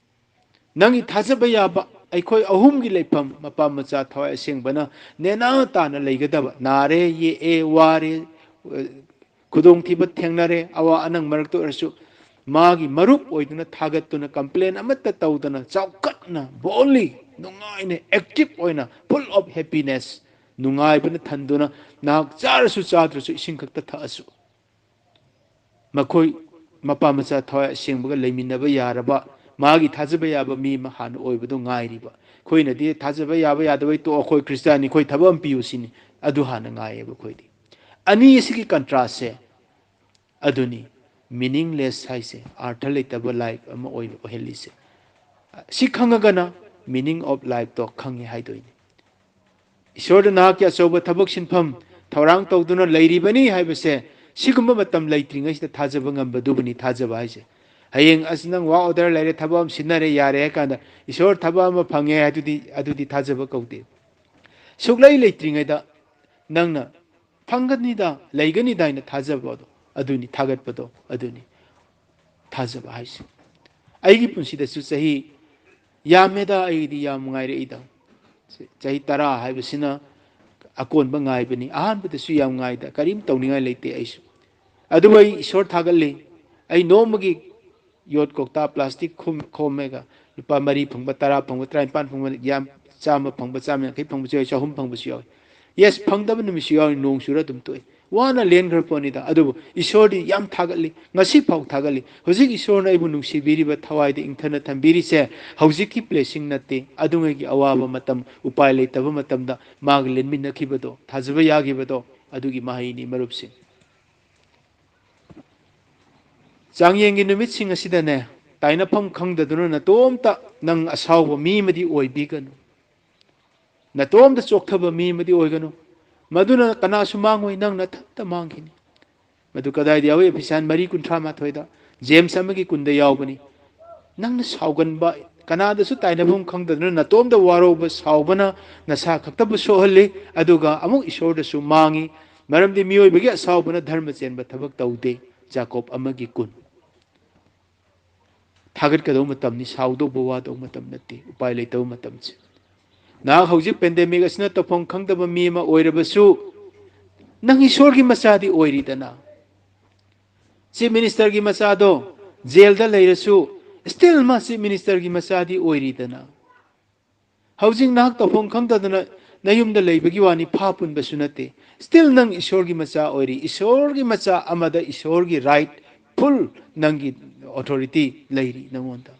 ꯅꯪꯒꯤ ꯊꯥꯖꯕ ꯌꯥꯕ ꯑꯩꯈꯣꯏ ꯑꯍꯨꯝꯒꯤ ꯂꯩꯐꯝ, ꯃꯄꯥ ꯃꯆꯥ ꯊꯋꯥꯏ ꯑꯁꯦꯡꯕꯅ ꯅꯦꯅꯥ ꯇꯥꯅ ꯂꯩꯒꯗꯕ, ꯅꯥꯔꯦ, ꯌꯦꯛꯑꯦ, ꯋꯥꯔꯦ, ꯈꯨꯗꯣꯡꯊꯤꯕ ꯊꯦꯡꯅꯔꯦ, ꯑꯋꯥ ꯑꯅꯪ ꯃꯔꯛꯇ ꯑꯣꯏꯔꯁꯨ ꯃꯥꯒꯤ ꯃꯔꯨꯞ ꯑꯣꯏꯗꯨꯅ ꯊꯥꯒꯠꯇꯨꯅ complain ꯑꯃꯠꯇ ꯇꯧꯗꯅ ꯆꯥꯎꯈꯠꯅ, boldly, ꯅꯨꯡꯉꯥꯏꯅ, active ꯑꯣꯏꯅ, full of happiness, ꯅꯨꯡꯉꯥꯏꯕꯅ ꯊꯟꯗꯨꯅ ꯅꯍꯥꯛ ꯆꯥꯔꯁꯨ ꯆꯥꯗ꯭ꯔꯁꯨ ꯏꯁꯤꯡ ꯈꯛꯇ ꯊꯛꯑꯁꯨ ꯃꯈꯣꯏ ꯃꯄꯥ ꯃꯆꯥ ꯊꯋꯥꯏ ꯑꯁꯦꯡꯕꯒ ꯂꯩꯃꯤꯟꯅꯕ ꯌꯥꯔꯕ, ꯃꯥꯒꯤ ꯊꯥꯖꯕ ꯌꯥꯕ ꯃꯤ ꯑꯃ ꯍꯥꯟꯅ ꯑꯣꯏꯕꯗꯣ ꯉꯥꯏꯔꯤꯕ꯫ ꯑꯩꯈꯣꯏꯅꯗꯤ ꯊꯥꯖꯕ ꯌꯥꯕ ꯌꯥꯗꯕꯩ ꯇꯣꯛꯑꯣ, ꯑꯩꯈꯣꯏ ꯈ꯭ꯔꯤꯁꯇꯥꯟꯅꯤ, ꯑꯩꯈꯣꯏ ꯊꯕꯛ ꯑꯃ ꯄꯤꯌꯨ ꯁꯤꯅꯤ꯫ ꯑꯗꯨ ꯍꯥꯟꯅ ꯉꯥꯏꯌꯦꯕ ꯑꯩꯈꯣꯏꯗꯤ꯫ ꯑꯅꯤ ꯑꯁꯤꯒꯤ contrastꯁꯦ ꯑꯗꯨꯅꯤ meaningless ꯍꯥꯏꯁꯦ, ꯑꯥꯔꯊ ꯂꯩꯇꯕ life ꯑꯃ ꯑꯣꯏꯕ ꯑꯣꯏꯍꯜꯂꯤꯁꯦ꯫ ꯁꯤ ꯈꯪꯉꯒꯅ meaning of lifeꯇꯣ ꯈꯪꯉꯦ ꯍꯥꯏꯗꯣꯏꯅꯤ꯫ ꯏꯁꯣꯔꯗ ꯅꯍꯥꯛꯀꯤ ꯑꯆꯧꯕ ꯊꯕꯛ ꯁꯤꯟꯐꯝ ꯊꯧꯔꯥꯡ ꯇꯧꯗꯨꯅ ꯂꯩꯔꯤꯕꯅꯤ ꯍꯥꯏꯕꯁꯦ, ꯁꯤꯒꯨꯝꯕ ꯃꯇꯝ ꯂꯩꯇ꯭ꯔꯤꯉꯩꯁꯤꯗ ꯊꯥꯖꯕ ꯉꯝꯕꯗꯨꯕꯨꯅꯤ ꯊꯥꯖꯕ ꯍꯥꯏꯁꯦ꯫ ꯍꯌꯦꯡ ꯑꯁ ꯅꯪ work order ꯂꯩꯔꯦ, ꯊꯕꯛ ꯑꯃ ꯁꯤꯟꯅꯔꯦ, ꯌꯥꯔꯦ ꯍꯥꯏ ꯀꯥꯟꯗ ꯏꯁꯣꯔ ꯊꯕꯛ ꯑꯃ ꯐꯪꯉꯦ ꯍꯥꯏꯗꯨꯗꯤ, ꯑꯗꯨꯗꯤ ꯊꯥꯖꯕ ꯀꯧꯗꯦ꯫ ꯁꯨꯛꯂꯩ ꯂꯩꯇ꯭ꯔꯤꯉꯩꯗ ꯅꯪꯅ ꯐꯪꯒꯅꯤꯗ, ꯂꯩꯒꯅꯤꯗ ꯍꯥꯏꯅ ꯊꯥꯖꯕꯗꯣ ꯑꯗꯨꯅꯤ, ꯊꯥꯒꯠꯄꯗꯣ ꯑꯗꯨꯅꯤ ꯊꯥꯖꯕ ꯍꯥꯏꯁꯦ꯫ ꯑꯩꯒꯤ ꯄꯨꯟꯁꯤꯗꯁꯨ ꯆꯍꯤ ꯌꯥꯝꯃꯦꯗ, ꯑꯩꯒꯤꯗꯤ ꯌꯥꯝ ꯉꯥꯏꯔꯛꯏꯗ꯫ ꯆꯍꯤ ꯇꯔꯥ ꯍꯥꯏꯕꯁꯤꯅ ꯑꯀꯣꯟꯕ ꯉꯥꯏꯕꯅꯤ꯫ ꯑꯍꯥꯟꯕꯗꯁꯨ ꯌꯥꯝ ꯉꯥꯏꯗ, ꯀꯔꯤꯝ ꯇꯧꯅꯤꯡꯉꯥꯏ ꯂꯩꯇꯦ ꯑꯩꯁꯨ꯫ ꯑꯗꯨꯕꯨ ꯑꯩ ꯏꯁꯣꯔ ꯊꯥꯒꯠꯂꯤ꯫ ꯑꯩ ꯅꯣꯡꯃꯒꯤ ꯌꯣꯠ ꯀꯧꯇꯥ plastic ꯈꯣꯝ-, ꯈꯣꯝꯃꯒ ꯂꯨꯄꯥ ꯃꯔꯤ ꯐꯪꯕ, ꯇꯔꯥ ꯐꯪꯕ, ꯇꯔꯥꯅꯤꯄꯥꯟ ꯐꯪꯕ, ꯌꯥꯝ ꯆꯥꯝꯃ ꯐꯪꯕ, ꯆꯥꯝꯃ ꯌꯥꯡꯈꯩ ꯐꯪꯕꯁꯨ ꯌꯥꯎꯏ, ꯆꯍꯨꯝ ꯐꯪꯕꯁꯨ ꯌꯥꯎꯏ꯫ Yes, ꯐꯪꯗꯕ ꯅꯨꯃꯤꯠꯁꯨ ꯌꯥꯎꯏ, ꯅꯣꯡ ꯆꯨꯔ ꯑꯗꯨꯝ ꯇꯣꯛꯏ꯫ ꯋꯥꯅ ꯂꯦꯟꯈ꯭ꯔ ꯄꯣꯠꯅꯤꯗ꯫ ꯑꯗꯨꯕꯨ ꯏꯁꯣꯔꯗꯤ ꯌꯥꯝ ꯊꯥꯒꯠꯂꯤ, ꯉꯁꯤ ꯐꯥꯎ ꯊꯥꯒꯠꯂꯤ꯫ ꯍꯧꯖꯤꯛ ꯏꯁꯣꯔꯅ ꯑꯩꯕꯨ ꯅꯨꯡꯁꯤꯕꯤꯔꯤꯕ, ꯊꯋꯥꯏꯗ ꯏꯪꯊꯅ ꯊꯝꯕꯤꯔꯤꯁꯦ ꯍꯧꯖꯤꯛꯀꯤ blessing ꯅꯠꯇꯦ, ꯑꯗꯨꯉꯩꯒꯤ ꯑꯋꯥꯕ ꯃꯇꯝ, ꯎꯄꯥꯏ ꯂꯩꯇꯕ ꯃꯇꯝꯗ ꯃꯥꯒ ꯂꯦꯟꯃꯤꯟꯅꯈꯤꯕꯗꯣ, ꯊꯥꯖꯕ ꯌꯥꯈꯤꯕꯗꯣ, ꯑꯗꯨꯒꯤ ꯃꯍꯩꯅꯤ, ꯃꯔꯨꯞꯁꯤꯡ꯫ ꯆꯥꯡꯌꯦꯡꯒꯤ ꯅꯨꯃꯤꯠꯁꯤꯡ ꯑꯁꯤꯗꯅꯦ, ꯇꯥꯏꯅꯐꯝ ꯈꯪꯗꯗꯨꯅ ꯅꯇꯣꯝꯇ ꯅꯪ ꯑꯁꯥꯎꯕ ꯃꯤ ꯑꯃꯗꯤ ꯑꯣꯏꯕꯤꯒꯅꯨ꯫ ꯅꯇꯣꯝꯇ ꯆꯣꯛꯊꯕ ꯃꯤ ꯑꯃꯗꯤ ꯑꯣꯏꯒꯅꯨ꯫ ꯃꯗꯨꯅ ꯀꯅꯥꯁꯨ ꯃꯥꯡꯉꯣꯏ, ꯅꯪ ꯅꯊꯟꯇ ꯃꯥꯡꯈꯤꯅꯤ꯫ ꯃꯗꯨ ꯀꯗꯥꯏꯗ ꯌꯥꯎꯏ? ꯑꯦꯐꯤꯁꯤꯌꯥꯟ ꯃꯔꯤ ꯀꯨꯟꯊ꯭ꯔꯥ ꯃꯥꯊꯣꯏꯗ, ꯖꯦꯝꯁ ꯑꯃꯒꯤ ꯀꯨꯟꯗ ꯌꯥꯎꯕꯅꯤ꯫ ꯅꯪꯅ ꯁꯥꯎꯒꯟꯕ, ꯀꯅꯥꯗꯁꯨ ꯇꯥꯏꯅꯐꯝ ꯈꯪꯗꯗꯨꯅ ꯅꯇꯣꯝꯇ ꯋꯥꯔꯧꯕ, ꯁꯥꯎꯕꯅ ꯅꯁꯥ ꯈꯛꯇꯕꯨ ꯁꯣꯛꯍꯜꯂꯤ, ꯑꯗꯨꯒ ꯑꯃꯨꯛ ꯏꯁꯣꯔꯗꯁꯨ ꯃꯥꯡꯉꯤ꯫ ꯃꯔꯝꯗꯤ ꯃꯤꯑꯣꯏꯕꯒꯤ ꯑꯁꯥꯎꯕꯅ ꯙꯔꯃ ꯆꯦꯟꯕ ꯊꯕꯛ ꯇꯧꯗꯦ꯫ ꯖꯥꯀꯣꯕ ꯑꯃꯒꯤ ꯀꯨꯟ꯫ ꯊꯥꯒꯠꯀꯗꯧꯕ ꯃꯇꯝꯅꯤ, ꯁꯥꯎꯗꯧꯕ ꯋꯥꯗꯧꯕ ꯃꯇꯝ ꯅꯠꯇꯦ, ꯎꯄꯥꯏ ꯂꯩꯇꯕ ꯃꯇꯝꯁꯦ꯫ ꯅꯍꯥꯛ ꯍꯧꯖꯤꯛ ꯄꯦꯟꯗꯦꯃꯤꯛ ꯑꯁꯤꯅ ꯇꯧꯐꯝ ꯈꯪꯗꯕ ꯃꯤ ꯑꯃ ꯑꯣꯏꯔꯕꯁꯨ, ꯅꯪ ꯏꯁꯣꯔꯒꯤ ꯃꯆꯥꯗꯤ ꯑꯣꯏꯔꯤꯗꯅ꯫ ꯆꯤꯐ ꯃꯤꯅꯤꯁꯇꯔꯒꯤ ꯃꯆꯥꯗꯣ ꯖꯦꯜꯗ ꯂꯩꯔꯁꯨ, ꯁ꯭ꯇꯤꯜ ꯃꯥ ꯆꯤꯐ ꯃꯤꯅꯤꯁꯇꯔꯒꯤ ꯃꯆꯥꯗꯤ ꯑꯣꯏꯔꯤꯗꯅ꯫ ꯍꯧꯖꯤꯛ ꯅꯍꯥꯛ ꯇꯧꯐꯝ ꯈꯪꯗꯗꯅ ꯅꯌꯨꯝꯗ ꯂꯩꯕꯒꯤ ꯋꯥꯅꯤ, ꯐꯥ ꯄꯨꯟꯕꯁꯨ ꯅꯠꯇꯦ꯫ ꯁ꯭ꯇꯤꯜ ꯅꯪ ꯏꯁꯣꯔꯒꯤ ꯃꯆꯥ ꯑꯣꯏꯔꯤ꯫ ꯏꯁꯣꯔꯒꯤ ꯃꯆꯥ ꯑꯃꯗ ꯏꯁꯣꯔꯒꯤ ꯔꯥꯏꯠ ꯐꯨꯜ, ꯅꯪꯒꯤ ꯑꯣꯊꯣꯔꯤꯇꯤ ꯂꯩꯔꯤ ꯅꯪꯉꯣꯟꯗ꯫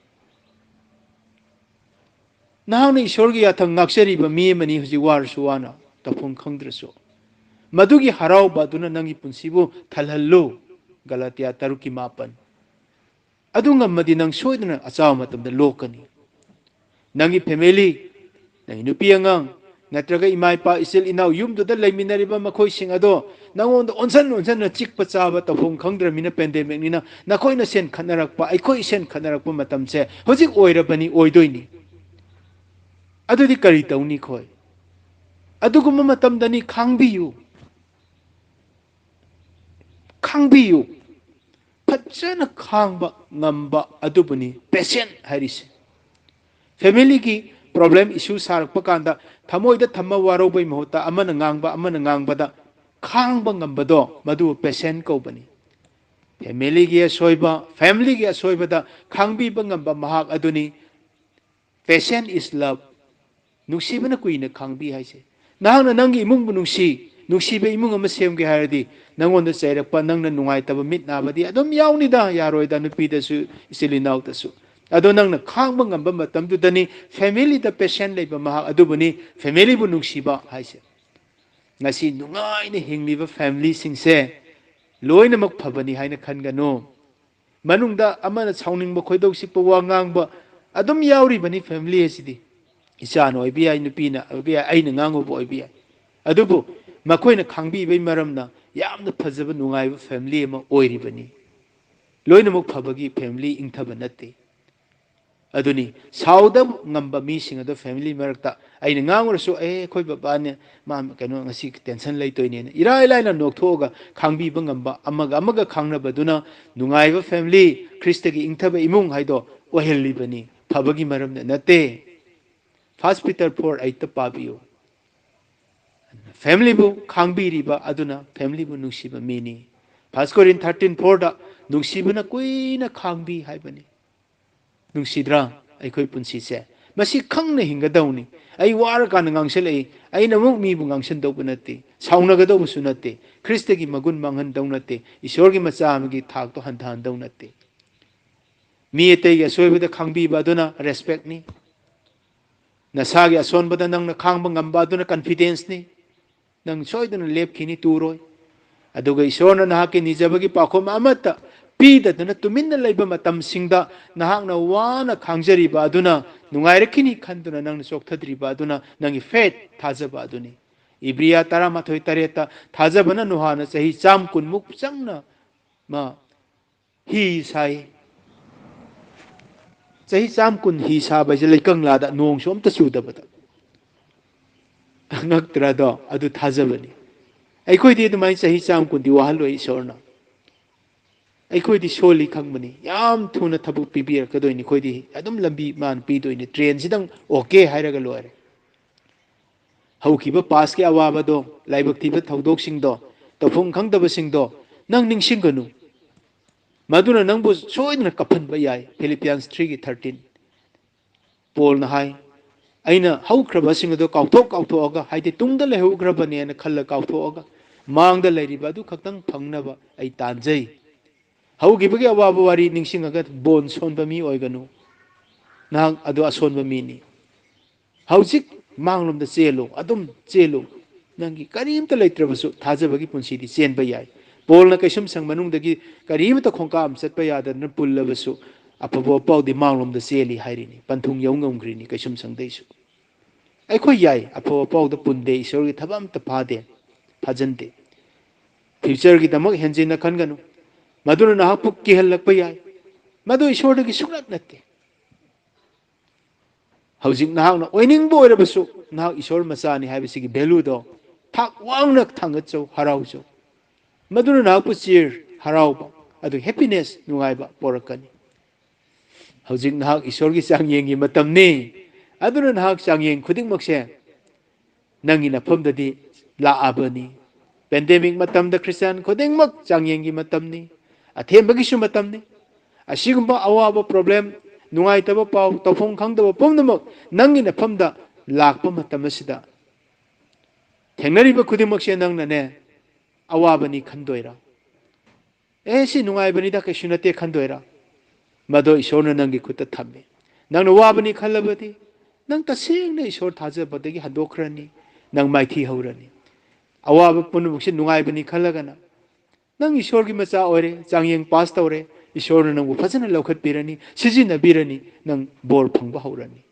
ꯅꯍꯥꯛꯅ ꯏꯁꯣꯔꯒꯤ ꯌꯥꯊꯪ ꯉꯥꯛꯆꯔꯤꯕ ꯃꯤ ꯑꯃꯅꯤ, ꯍꯧꯖꯤꯛ ꯋꯥꯔꯁꯨ ꯋꯥꯅ, ꯇꯧꯐꯝ ꯈꯪꯗ꯭ꯔꯁꯨ꯫ ꯃꯗꯨꯒꯤ ꯍꯔꯥꯎꯕ ꯑꯗꯨꯅ ꯅꯪꯒꯤ ꯄꯨꯟꯁꯤꯕꯨ ꯊꯜꯍꯜꯂꯨ꯫ ꯒꯂꯥꯇꯤꯌꯥ ꯇꯔꯨꯛꯀꯤ ꯃꯥꯄꯟ꯫ ꯑꯗꯨ ꯉꯝꯃꯗꯤ ꯅꯪ ꯁꯣꯏꯗꯅ ꯑꯆꯥꯕ ꯃꯇꯝꯗ ꯂꯣꯛꯀꯅꯤ꯫ ꯅꯪꯒꯤ ꯐꯦꯃꯤꯂꯤ, ꯅꯪꯒꯤ ꯅꯨꯄꯤ ꯑꯉꯥꯡ, ꯅꯠꯇ꯭ꯔꯒ ꯏꯃꯥ ꯏꯄꯥ, ꯏꯆꯤꯜ ꯏꯅꯥꯎ, ꯌꯨꯝꯗꯨꯗ ꯂꯩꯃꯤꯟꯅꯔꯤꯕ ꯃꯈꯣꯏꯁꯤꯡ ꯑꯗꯣ ꯅꯪꯉꯣꯟꯗ ꯑꯣꯟꯁꯟ ꯑꯣꯟꯁꯟꯅ ꯆꯤꯛꯄ ꯆꯥꯕ ꯇꯧꯐꯝ ꯈꯪꯗ꯭ꯔꯃꯤꯅ, ꯄꯦꯟꯗꯦꯃꯤꯛꯅꯤꯅ, ꯅꯈꯣꯏꯅ ꯁꯦꯟ ꯈꯠꯅꯔꯛꯄ, ꯑꯩꯈꯣꯏ ꯁꯦꯟ ꯈꯠꯅꯔꯛꯄ ꯃꯇꯝꯁꯦ ꯍꯧꯖꯤꯛ ꯑꯣꯏꯔꯕꯅꯤ, ꯑꯣꯏꯗꯣꯏꯅꯤ꯫ ꯑꯗꯨꯗꯤ ꯀꯔꯤ ꯇꯧꯅꯤ ꯑꯩꯈꯣꯏ? ꯑꯗꯨꯒꯨꯝꯕ ꯃꯇꯝꯗꯅꯤ ꯈꯥꯡꯕꯤꯌꯨ, ꯈꯥꯡꯕꯤꯌꯨ꯫ ꯐꯖꯅ ꯈꯥꯡꯕ ꯉꯝꯕ ꯑꯗꯨꯕꯨꯅꯤ ꯄꯦꯁꯦꯟ ꯍꯥꯏꯔꯤꯁꯦ꯫ ꯐꯦꯃꯤꯂꯤꯒꯤ ꯄ꯭ꯔꯣꯕ꯭ꯂꯦꯝ, ꯏꯁꯨ ꯁꯥꯔꯛꯄ ꯀꯥꯟꯗ ꯊꯃꯣꯏꯗ ꯊꯝꯃ ꯋꯥꯔꯧꯕꯩ ꯃꯍꯨꯠꯇ ꯑꯃꯅ ꯉꯥꯡꯕ, ꯑꯃꯅ ꯉꯥꯡꯕꯗ ꯈꯥꯡꯕ ꯉꯝꯕꯗꯣ, ꯃꯗꯨ ꯄꯦꯁꯦꯟ ꯀꯧꯕꯅꯤ꯫ ꯐꯦꯃꯤꯂꯤꯒꯤ ꯑꯁꯣꯏꯕ, ꯐꯦꯃꯤꯂꯤꯒꯤ ꯑꯁꯣꯏꯕꯗ ꯈꯥꯡꯕꯤꯕ ꯉꯝꯕ ꯃꯍꯥꯛ ꯑꯗꯨꯅꯤ꯫ Patient is love. ꯅꯨꯡꯁꯤꯕꯅ ꯀꯨꯏꯅ ꯈꯥꯡꯕꯤ ꯍꯥꯏꯁꯦ꯫ ꯅꯍꯥꯛꯅ ꯅꯪꯒꯤ ꯏꯃꯨꯡꯕꯨ ꯅꯨꯡꯁꯤ, ꯅꯨꯡꯁꯤꯕ ꯏꯃꯨꯡ ꯑꯃ ꯁꯦꯝꯒꯦ ꯍꯥꯏꯔꯗꯤ, ꯅꯪꯉꯣꯟꯗ ꯆꯩꯔꯛꯄ, ꯅꯪꯅ ꯅꯨꯡꯉꯥꯏꯇꯕ ꯃꯤꯠ ꯅꯥꯕꯗꯤ ꯑꯗꯨꯝ ꯌꯥꯎꯅꯤꯗ, ꯌꯥꯔꯣꯏꯗ, ꯅꯨꯄꯤꯗꯁꯨ, ꯏꯆꯤꯜ ꯏꯅꯥꯎꯗꯁꯨ꯫ ꯑꯗꯣ ꯅꯪꯅ ꯈꯥꯡꯕ ꯉꯝꯕ ꯃꯇꯝꯗꯨꯗꯅꯤ ꯐꯦꯃꯤꯂꯤꯗ ꯄꯦꯁꯦꯟ ꯂꯩꯕ ꯃꯍꯥꯛ ꯑꯗꯨꯕꯨꯅꯤ ꯐꯦꯃꯤꯂꯤꯕꯨ ꯅꯨꯡꯁꯤꯕ ꯍꯥꯏꯁꯦ꯫ ꯉꯁꯤ ꯅꯨꯡꯉꯥꯏꯅ ꯍꯤꯡꯂꯤꯕ ꯐꯦꯃꯤꯂꯤꯁꯤꯡꯁꯦ ꯂꯣꯏꯅꯃꯛ ꯐꯕꯅꯤ ꯍꯥꯏꯅ ꯈꯟꯒꯅꯨ꯫ ꯃꯅꯨꯡꯗ ꯑꯃꯅ ꯁꯥꯎꯅꯤꯡꯕ, ꯈꯣꯏꯗꯧ ꯁꯤꯛꯄ ꯋꯥ ꯉꯥꯡꯕ ꯑꯗꯨꯝ ꯌꯥꯎꯔꯤꯕꯅꯤ꯫ ꯐꯦꯃꯤꯂꯤ ꯑꯁꯤꯗꯤ ꯏꯆꯥꯅ ꯑꯣꯏꯕ ꯌꯥꯏ, ꯅꯨꯄꯤꯅ ꯑꯣꯏꯕ ꯌꯥꯏ, ꯑꯩꯅ ꯉꯥꯡꯉꯨꯕ ꯑꯣꯏꯕ ꯌꯥꯏ꯫ ꯑꯗꯨꯕꯨ ꯃꯈꯣꯏꯅ ꯈꯥꯡꯕꯤꯕꯩ ꯃꯔꯝꯅ ꯌꯥꯝꯅ ꯐꯖꯕ, ꯅꯨꯡꯉꯥꯏꯕ ꯐꯦꯃꯤꯂꯤ ꯑꯃ ꯑꯣꯏꯔꯤꯕꯅꯤ꯫ ꯂꯣꯏꯅꯃꯛ ꯐꯕꯒꯤ ꯐꯦꯃꯤꯂꯤ ꯏꯪꯊꯕ ꯅꯠꯇꯦ꯫ ꯑꯗꯨꯅꯤ, ꯁꯥꯎꯗ ꯉꯝꯕ ꯃꯤꯁꯤꯡ ꯑꯗꯣ ꯐꯦꯃꯤꯂꯤ ꯃꯔꯛꯇ ꯑꯩꯅ ꯉꯥꯡꯉꯨꯔꯁꯨ, "ꯑꯦ, ꯑꯩꯈꯣꯏ ꯕꯕꯥꯅꯦ, ꯃꯥ ꯀꯩꯅꯣ ꯉꯁꯤ ꯇꯦꯟꯁꯟ ꯂꯩꯇꯣꯏꯅꯦꯅ" ꯏꯔꯥꯏ ꯂꯥꯏꯅ ꯅꯣꯛꯊꯣꯛꯑꯒ ꯈꯥꯡꯕꯤꯕ ꯉꯝꯕ, ꯑꯃꯒ ꯑꯃꯒ ꯈꯥꯡꯅꯕꯗꯨꯅ ꯅꯨꯡꯉꯥꯏꯕ ꯐꯦꯃꯤꯂꯤ, ꯈ꯭ꯔꯤꯁꯇꯒꯤ ꯏꯪꯊꯕ ꯏꯃꯨꯡ ꯍꯥꯏꯗꯣ ꯑꯣꯏꯍꯜꯂꯤꯕꯅꯤ, ꯐꯕꯒꯤ ꯃꯔꯝꯗ ꯅꯠꯇꯦ꯫ First Peter four eight ꯇ ꯄꯥꯕꯤꯌꯨ꯫ ꯐꯦꯃꯤꯂꯤꯕꯨ ꯈꯥꯡꯕꯤꯔꯤꯕ ꯑꯗꯨꯅ ꯐꯦꯃꯤꯂꯤꯕꯨ ꯅꯨꯡꯁꯤꯕ ꯃꯤꯅꯤ꯫ First Corinth thirteen four ꯗ ꯅꯨꯡꯁꯤꯕꯅ ꯀꯨꯏꯅ ꯈꯥꯡꯕꯤ ꯍꯥꯏꯕꯅꯤ꯫ ꯅꯨꯡꯁꯤꯗ꯭ꯔꯥ ꯑꯩꯈꯣꯏ ꯄꯨꯟꯁꯤꯁꯦ? ꯃꯁꯤ ꯈꯪꯅ ꯍꯤꯡꯒꯗꯧꯅꯤ꯫ ꯑꯩ ꯋꯥꯔꯀꯥꯟꯗ ꯉꯥꯡꯁꯤꯜꯂꯛꯏ, ꯑꯩꯅ ꯑꯃꯨꯛ ꯃꯤꯕꯨ ꯉꯥꯡꯁꯤꯟꯗꯧꯕ ꯅꯠꯇꯦ, ꯁꯥꯎꯅꯒꯗꯧꯕꯁꯨ ꯅꯠꯇꯦ, ꯈ꯭ꯔꯤꯁꯇꯒꯤ ꯃꯒꯨꯟ ꯃꯥꯡꯍꯟꯗꯧ ꯅꯠꯇꯦ, ꯏꯁꯣꯔꯒꯤ ꯃꯆꯥ ꯑꯃꯒꯤ ꯊꯥꯛꯇꯣ ꯍꯟꯊꯍꯟꯗꯧ ꯅꯠꯇꯦ꯫ ꯃꯤ ꯑꯇꯩꯒꯤ ꯑꯁꯣꯏꯕꯗ ꯈꯪꯕꯤꯕ ꯑꯗꯨꯅ ꯔꯦꯁꯄꯦꯛꯅꯤ꯫ ꯅꯁꯥꯒꯤ ꯑꯁꯣꯟꯕꯗ ꯅꯪꯅ ꯈꯥꯡꯕ ꯉꯝꯕ ꯑꯗꯨꯅ ꯀꯟꯐꯤꯗꯦꯟꯁꯅꯤ꯫ ꯅꯪ ꯁꯣꯏꯗꯅ ꯂꯦꯞꯈꯤꯅꯤ, ꯇꯨꯔꯣꯏ꯫ ꯑꯗꯨꯒ ꯏꯁꯣꯔꯅ ꯅꯍꯥꯛꯀꯤ ꯅꯤꯖꯕꯒꯤ ꯄꯥꯎꯈꯨꯝ ꯑꯃꯠꯇ ꯄꯤꯗꯗꯅ ꯇꯨꯃꯤꯟꯅ ꯂꯩꯕ ꯃꯇꯝꯁꯤꯡꯗ ꯅꯍꯥꯛꯅ ꯋꯥꯅ ꯈꯥꯡꯖꯔꯤꯕ ꯑꯗꯨꯅ ꯅꯨꯡꯉꯥꯏꯔꯛꯈꯤꯅꯤ ꯈꯟꯗꯨꯅ ꯅꯪꯅ ꯆꯣꯛꯊꯗ꯭ꯔꯤꯕ ꯑꯗꯨꯅ ꯅꯪꯒꯤ ꯐꯦꯠ, ꯊꯥꯖꯕ ꯑꯗꯨꯅꯤ꯫ ꯏꯕ꯭ꯔꯤꯌꯥ ꯇꯔꯥꯃꯥꯊꯣꯏ ꯇꯔꯦꯠꯇ ꯊꯥꯖꯕꯅ ꯅꯣꯍꯥꯅ ꯆꯍꯤ ꯆꯥꯝ ꯀꯨꯟꯃꯨꯛ ꯆꯪꯅ ꯃꯥ ꯍꯤ ꯁꯥꯏ꯫ ꯆꯍꯤ ꯆꯥꯝ ꯀꯨꯟ ꯍꯤ ꯁꯥꯕ ꯍꯥꯏꯁꯦ ꯂꯩꯀꯪꯂꯥꯗ ꯅꯣꯡꯁꯨ ꯑꯝꯇ ꯆꯨꯗꯕꯗ꯫ ꯉꯛꯇ꯭ꯔꯥꯗꯣ? ꯑꯗꯨ ꯊꯥꯖꯕꯅꯤ꯫ ꯑꯩꯈꯣꯏꯗꯤ ꯑꯗꯨꯃꯥꯏꯅ ꯆꯍꯤ ꯆꯥꯝ ꯀꯨꯟꯗꯤ ꯋꯥꯍꯜꯂꯣꯏ ꯏꯁꯣꯔꯅ꯫ ꯑꯩꯈꯣꯏꯗꯤ ꯁꯣꯜꯂꯤ ꯈꯪꯕꯅꯤ꯫ ꯌꯥꯝ ꯊꯨꯅ ꯊꯕꯛ ꯄꯤꯕꯤꯔꯛꯀꯗꯣꯏꯅꯤ꯫ ꯑꯩꯈꯣꯏꯗꯤ ꯑꯗꯨꯝ ꯂꯝꯕꯤ ꯃꯥꯅ ꯄꯤꯗꯣꯏꯅꯤ꯫ ꯇ꯭ꯔꯦꯟꯁꯤꯗꯪ ꯑꯣꯀꯦ ꯍꯥꯏꯔꯒ ꯂꯣꯏꯔꯦ꯫ ꯍꯧꯈꯤꯕ ꯄꯥꯁꯀꯤ ꯑꯋꯥꯕꯗꯣ, ꯂꯥꯏꯕꯛ ꯊꯤꯕ ꯊꯧꯗꯣꯛꯁꯤꯡꯗꯣ, ꯇꯧꯐꯝ ꯈꯪꯗꯕꯁꯤꯡꯗꯣ ꯅꯪ ꯅꯤꯡꯁꯤꯡꯒꯅꯨ꯫ ꯃꯗꯨꯅ ꯅꯪꯕꯨ ꯁꯣꯏꯗꯅ ꯀꯞꯍꯟꯕ ꯌꯥꯏ꯫ Philippians three ꯒꯤ thirteen꯫ ꯄꯣꯜꯅ ꯍꯥꯏ, "ꯑꯩꯅ ꯍꯧꯈ꯭ꯔꯕꯁꯤꯡ ꯑꯗꯨ ꯀꯥꯎꯊꯣꯛ ꯀꯥꯎꯊꯣꯛꯑꯒ, ꯍꯥꯏꯗꯤ ꯇꯨꯡꯗ ꯂꯩꯍꯧꯈ꯭ꯔꯕꯅꯦꯅ ꯈꯜꯂ ꯀꯥꯎꯊꯣꯛꯑꯒ, ꯃꯥꯡꯗ ꯂꯩꯔꯤꯕ ꯑꯗꯨ ꯈꯛꯇꯪ ꯐꯪꯅꯕ ꯑꯩ ꯇꯥꯟꯖꯩ"꯫ ꯍꯧꯈꯤꯕꯒꯤ ꯑꯋꯥꯕ ꯋꯥꯔꯤ ꯅꯤꯡꯁꯤꯡꯉꯒ ꯕꯣꯟ ꯁꯣꯟꯕ ꯃꯤ ꯑꯣꯏꯒꯅꯨ꯫ ꯅꯍꯥꯛ ꯑꯗꯨ ꯑꯁꯣꯟꯕ ꯃꯤꯅꯤ꯫ ꯍꯧꯖꯤꯛ ꯃꯥꯡꯂꯣꯝꯗ ꯆꯦꯜꯂꯨ, ꯑꯗꯨꯝ ꯆꯦꯜꯂꯨ꯫ ꯅꯪꯒꯤ ꯀꯔꯤꯝꯇ ꯂꯩꯇ꯭ꯔꯕꯁꯨ ꯊꯥꯖꯕꯒꯤ ꯄꯨꯟꯁꯤꯗꯤ ꯆꯦꯟꯕ ꯌꯥꯏ꯫ ꯄꯣꯜꯅ ꯀꯩꯁꯨꯝꯁꯪ ꯃꯅꯨꯡꯗꯒꯤ ꯀꯔꯤꯃꯇ ꯈꯣꯡꯀꯥꯞ ꯑꯃ ꯆꯠꯄ ꯌꯥꯗꯗꯅ ꯄꯨꯜꯂꯕꯁꯨ, ꯑꯐꯕ ꯄꯥꯎꯗꯤ ꯃꯥꯡꯂꯣꯝꯗ ꯆꯦꯜꯂꯤ ꯍꯥꯏꯔꯤꯅꯤ, ꯄꯟꯊꯨꯡ ꯌꯧ ꯉꯝꯈ꯭ꯔꯤꯅꯤ ꯀꯩꯁꯨꯝꯁꯪꯗꯩꯁꯨ꯫ ꯑꯩꯈꯣꯏ ꯌꯥꯏ, ꯑꯐꯕ ꯄꯥꯎꯗ ꯄꯨꯟꯗꯦ, ꯏꯁꯣꯔꯒꯤ ꯊꯕꯛ ꯑꯝꯇ ꯐꯥꯗꯦ, ꯐꯥꯖꯟꯗꯦ꯫ ꯐ꯭ꯌꯨꯆꯔꯒꯤꯗꯃꯛ ꯍꯦꯟꯖꯤꯟꯅ ꯈꯟꯒꯅꯨ, ꯃꯗꯨꯅ ꯅꯍꯥꯛꯄꯨ ꯀꯤꯍꯜꯂꯛꯄ ꯌꯥꯏ꯫ ꯃꯗꯨ ꯏꯁꯣꯔꯗꯒꯤ ꯁꯨꯡꯂꯞ ꯅꯠꯇꯦ꯫ ꯍꯧꯖꯤꯛ ꯅꯍꯥꯛꯅ ꯑꯣꯏꯅꯤꯡꯕ ꯑꯣꯏꯔꯕꯁꯨ, ꯅꯍꯥꯛ ꯏꯁꯣꯔ ꯃꯆꯥꯅꯤ ꯍꯥꯏꯕꯁꯤꯒꯤ ꯚꯦꯂꯨꯗꯣ ꯊꯥꯛ ꯋꯥꯡꯅ ꯊꯥꯡꯒꯠꯆꯧ, ꯍꯔꯥꯎꯖꯧ꯫ ꯃꯗꯨꯅ ꯅꯍꯥꯛꯄꯨ ꯆꯤꯔ, ꯍꯔꯥꯎꯕ, ꯑꯗꯨ ꯍꯦꯄꯤꯅꯦꯁ, ꯅꯨꯡꯉꯥꯏꯕ ꯄꯣꯔꯛꯀꯅꯤ꯫ ꯍꯧꯖꯤꯛ ꯅꯍꯥꯛ ꯏꯁꯣꯔꯒꯤ ꯆꯥꯡꯌꯦꯡꯒꯤ ꯃꯇꯝꯅꯤ꯫ ꯑꯗꯨꯅ ꯅꯍꯥꯛ ꯆꯥꯡꯌꯦꯡ ꯈꯨꯗꯤꯡꯃꯛꯁꯦ ꯅꯪꯒꯤ ꯅꯐꯝꯗꯗꯤ ꯂꯥꯛꯑꯕꯅꯤ꯫ ꯄꯦꯟꯗꯦꯃꯤꯛ ꯃꯇꯝꯗ ꯈ꯭ꯔꯤꯁꯇꯤꯌꯥꯟ ꯈꯨꯗꯤꯡꯃꯛ ꯆꯥꯡꯌꯦꯡꯒꯤ ꯃꯇꯝꯅꯤ, ꯑꯊꯦꯝꯕꯒꯤꯁꯨ ꯃꯇꯝꯅꯤ꯫ ꯑꯁꯤꯒꯨꯝꯕ ꯑꯋꯥꯕ ꯄ꯭ꯔꯣꯕ꯭ꯂꯦꯝ, ꯅꯨꯡꯉꯥꯏꯇꯕ ꯄꯥꯎ, ꯇꯧꯐꯝ ꯈꯪꯗꯕ ꯄꯨꯝꯅꯃꯛ ꯅꯪꯒꯤ ꯅꯐꯝꯗ ꯂꯥꯛꯄ ꯃꯇꯝ ꯑꯁꯤꯗ ꯊꯦꯡꯅꯔꯤꯕ ꯈꯨꯗꯤꯡꯃꯛꯁꯦ ꯅꯪꯅꯅꯦ ꯑꯋꯥꯕꯅꯤ ꯈꯟꯗꯣꯏꯔꯥ? ꯑꯦ, ꯁꯤ ꯅꯨꯡꯉꯥꯏꯕꯅꯤꯗ, ꯀꯩꯁꯨ ꯅꯠꯇꯦ ꯈꯟꯗꯣꯏꯔꯥ? ꯃꯗꯣ ꯏꯁꯣꯔꯅ ꯅꯪꯒꯤ ꯈꯨꯠꯇ ꯊꯝꯃꯤ꯫ ꯅꯪꯅ ꯋꯥꯕꯅꯤ ꯈꯜꯂꯕꯗꯤ ꯅꯪ ꯇꯁꯦꯡꯅ ꯏꯁꯣꯔ ꯊꯥꯖꯕꯗꯒꯤ ꯍꯟꯗꯣꯛꯈ꯭ꯔꯅꯤ, ꯅꯪ ꯃꯥꯏꯊꯤ ꯍꯧꯔꯅꯤ꯫ ꯑꯋꯥꯕ ꯄꯨꯝꯅꯃꯛꯁꯤ ꯅꯨꯡꯉꯥꯏꯕꯅꯤ ꯈꯜꯂꯒꯅ ꯅꯪ ꯏꯁꯣꯔꯒꯤ ꯃꯆꯥ ꯑꯣꯏꯔꯦ, ꯆꯥꯡꯌꯦꯡ ꯄꯥꯁ ꯇꯧꯔꯦ, ꯏꯁꯣꯔꯅ ꯅꯪꯕꯨ ꯐꯖꯅ ꯂꯧꯈꯠꯄꯤꯔꯅꯤ, ꯁꯤꯖꯤꯟꯅꯕꯤꯔꯅꯤ, ꯅꯪ ꯕꯣꯔ ꯐꯪꯕ ꯍꯧꯔꯅꯤ꯫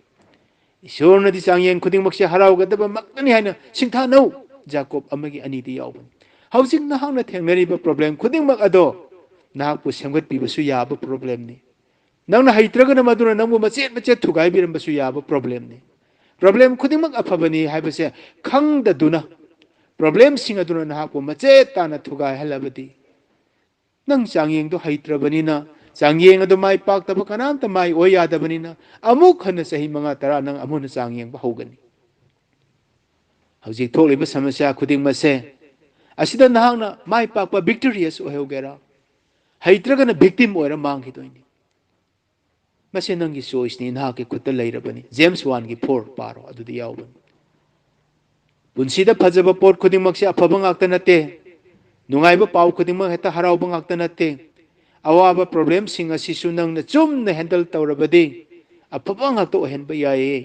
ꯏꯁꯣꯔꯅꯗꯤ ꯆꯥꯡꯌꯦꯡ ꯈꯨꯗꯤꯡꯃꯛꯁꯦ ꯍꯔꯥꯎꯒꯗꯕꯃꯛꯇꯅꯤ ꯍꯥꯏꯅ ꯁꯤꯡꯊꯥꯅꯧ꯫ ꯖꯥꯀꯣꯕ ꯑꯃꯒꯤ ꯑꯅꯤꯗ ꯌꯥꯎꯕꯅꯤ꯫ ꯍꯧꯖꯤꯛ ꯅꯍꯥꯛꯅ ꯊꯦꯡꯅꯔꯤꯕ ꯄ꯭ꯔꯣꯕ꯭ꯂꯦꯝ ꯈꯨꯗꯤꯡꯃꯛ ꯑꯗꯣ ꯅꯍꯥꯛꯄꯨ ꯁꯦꯝꯒꯠꯄꯤꯕꯁꯨ ꯌꯥꯕ ꯄ꯭ꯔꯣꯕ꯭ꯂꯦꯝꯅꯤ꯫ ꯅꯪꯅ ꯍꯩꯇ꯭ꯔꯒꯅ ꯃꯗꯨꯅ ꯅꯪꯕꯨ ꯃꯆꯦꯠ ꯃꯆꯦꯠ ꯊꯨꯒꯥꯏꯕꯤꯔꯝꯕꯁꯨ ꯌꯥꯕ ꯄ꯭ꯔꯣꯕ꯭ꯂꯦꯝꯅꯤ꯫ ꯄ꯭ꯔꯣꯕ꯭ꯂꯦꯝ ꯈꯨꯗꯤꯡꯃꯛ ꯑꯐꯕꯅꯤ ꯍꯥꯏꯕꯁꯦ ꯈꯪꯗꯗꯨꯅ ꯄ꯭ꯔꯣꯕ꯭ꯂꯦꯝꯁꯤꯡ ꯑꯗꯨꯅ ꯅꯍꯥꯛꯄꯨ ꯃꯆꯦꯠ ꯇꯥꯅ ꯊꯨꯒꯥꯏꯍꯜꯂꯕꯗꯤ ꯅꯪ ꯆꯥꯡꯌꯦꯡꯗꯣ ꯍꯩꯇ꯭ꯔꯕꯅꯤꯅ ꯆꯥꯡꯌꯦꯡ ꯑꯗꯨ ꯃꯥꯏ ꯄꯥꯛꯇꯕ ꯀꯅꯥꯝꯇ ꯃꯥꯏ ꯑꯣꯏ ꯌꯥꯗꯕꯅꯤꯅ ꯑꯃꯨꯛ ꯍꯟꯅ ꯆꯍꯤ ꯃꯉꯥ ꯇꯔꯥ ꯅꯪ ꯑꯃꯨꯛ ꯍꯟꯅ ꯆꯥꯡꯌꯦꯡꯕ ꯍꯧꯒꯅꯤ꯫ ꯍꯧꯖꯤꯛ ꯊꯣꯛꯂꯤꯕ ꯁꯃꯁ꯭ꯌꯥ ꯈꯨꯗꯤꯡꯃꯛꯁꯦ ꯑꯁꯤꯗ ꯅꯍꯥꯛꯅ ꯃꯥꯏ ꯄꯥꯛꯄ ꯚꯤꯛꯇꯣꯔꯤꯌꯁ ꯑꯣꯏꯍꯧꯒꯦꯔꯥ, ꯍꯩꯇ꯭ꯔꯒꯅ ꯚꯤꯛꯇꯤꯝ ꯑꯣꯏꯔ ꯃꯥꯡꯈꯤꯗꯣꯏꯅꯤ꯫ ꯃꯁꯤ ꯅꯪꯒꯤ ꯆꯣꯏꯁꯅꯤ, ꯅꯍꯥꯛꯀꯤ ꯈꯨꯠꯇ ꯂꯩꯔꯕꯅꯤ꯫ ꯖꯦꯝꯁ ꯋꯥꯟꯒꯤ ꯐꯣꯔ ꯄꯥꯔꯣ, ꯑꯗꯨꯗ ꯌꯥꯎꯕꯅꯤ꯫ ꯄꯨꯟꯁꯤꯗ ꯐꯖꯕ ꯄꯣꯠ ꯈꯨꯗꯤꯡꯃꯛꯁꯦ ꯑꯐꯕ ꯉꯥꯛꯇ ꯅꯠꯇꯦ꯫ ꯅꯨꯡꯉꯥꯏꯕ ꯄꯥꯎ ꯈꯨꯗꯤꯡꯃꯛ ꯍꯦꯛꯇ ꯍꯔꯥꯎꯕ ꯉꯥꯛꯇ ꯅꯠꯇꯦ꯫ ꯑꯋꯥꯕ ꯄ꯭ꯔꯣꯕ꯭ꯂꯦꯝꯁꯤꯡ ꯑꯁꯤꯁꯨ ꯅꯪꯅ ꯆꯨꯝꯅ ꯍꯦꯟꯗꯜ ꯇꯧꯔꯕꯗꯤ ꯑꯐꯕ ꯉꯥꯛꯇ ꯑꯣꯏꯍꯟꯕ ꯌꯥꯏꯌꯦ꯫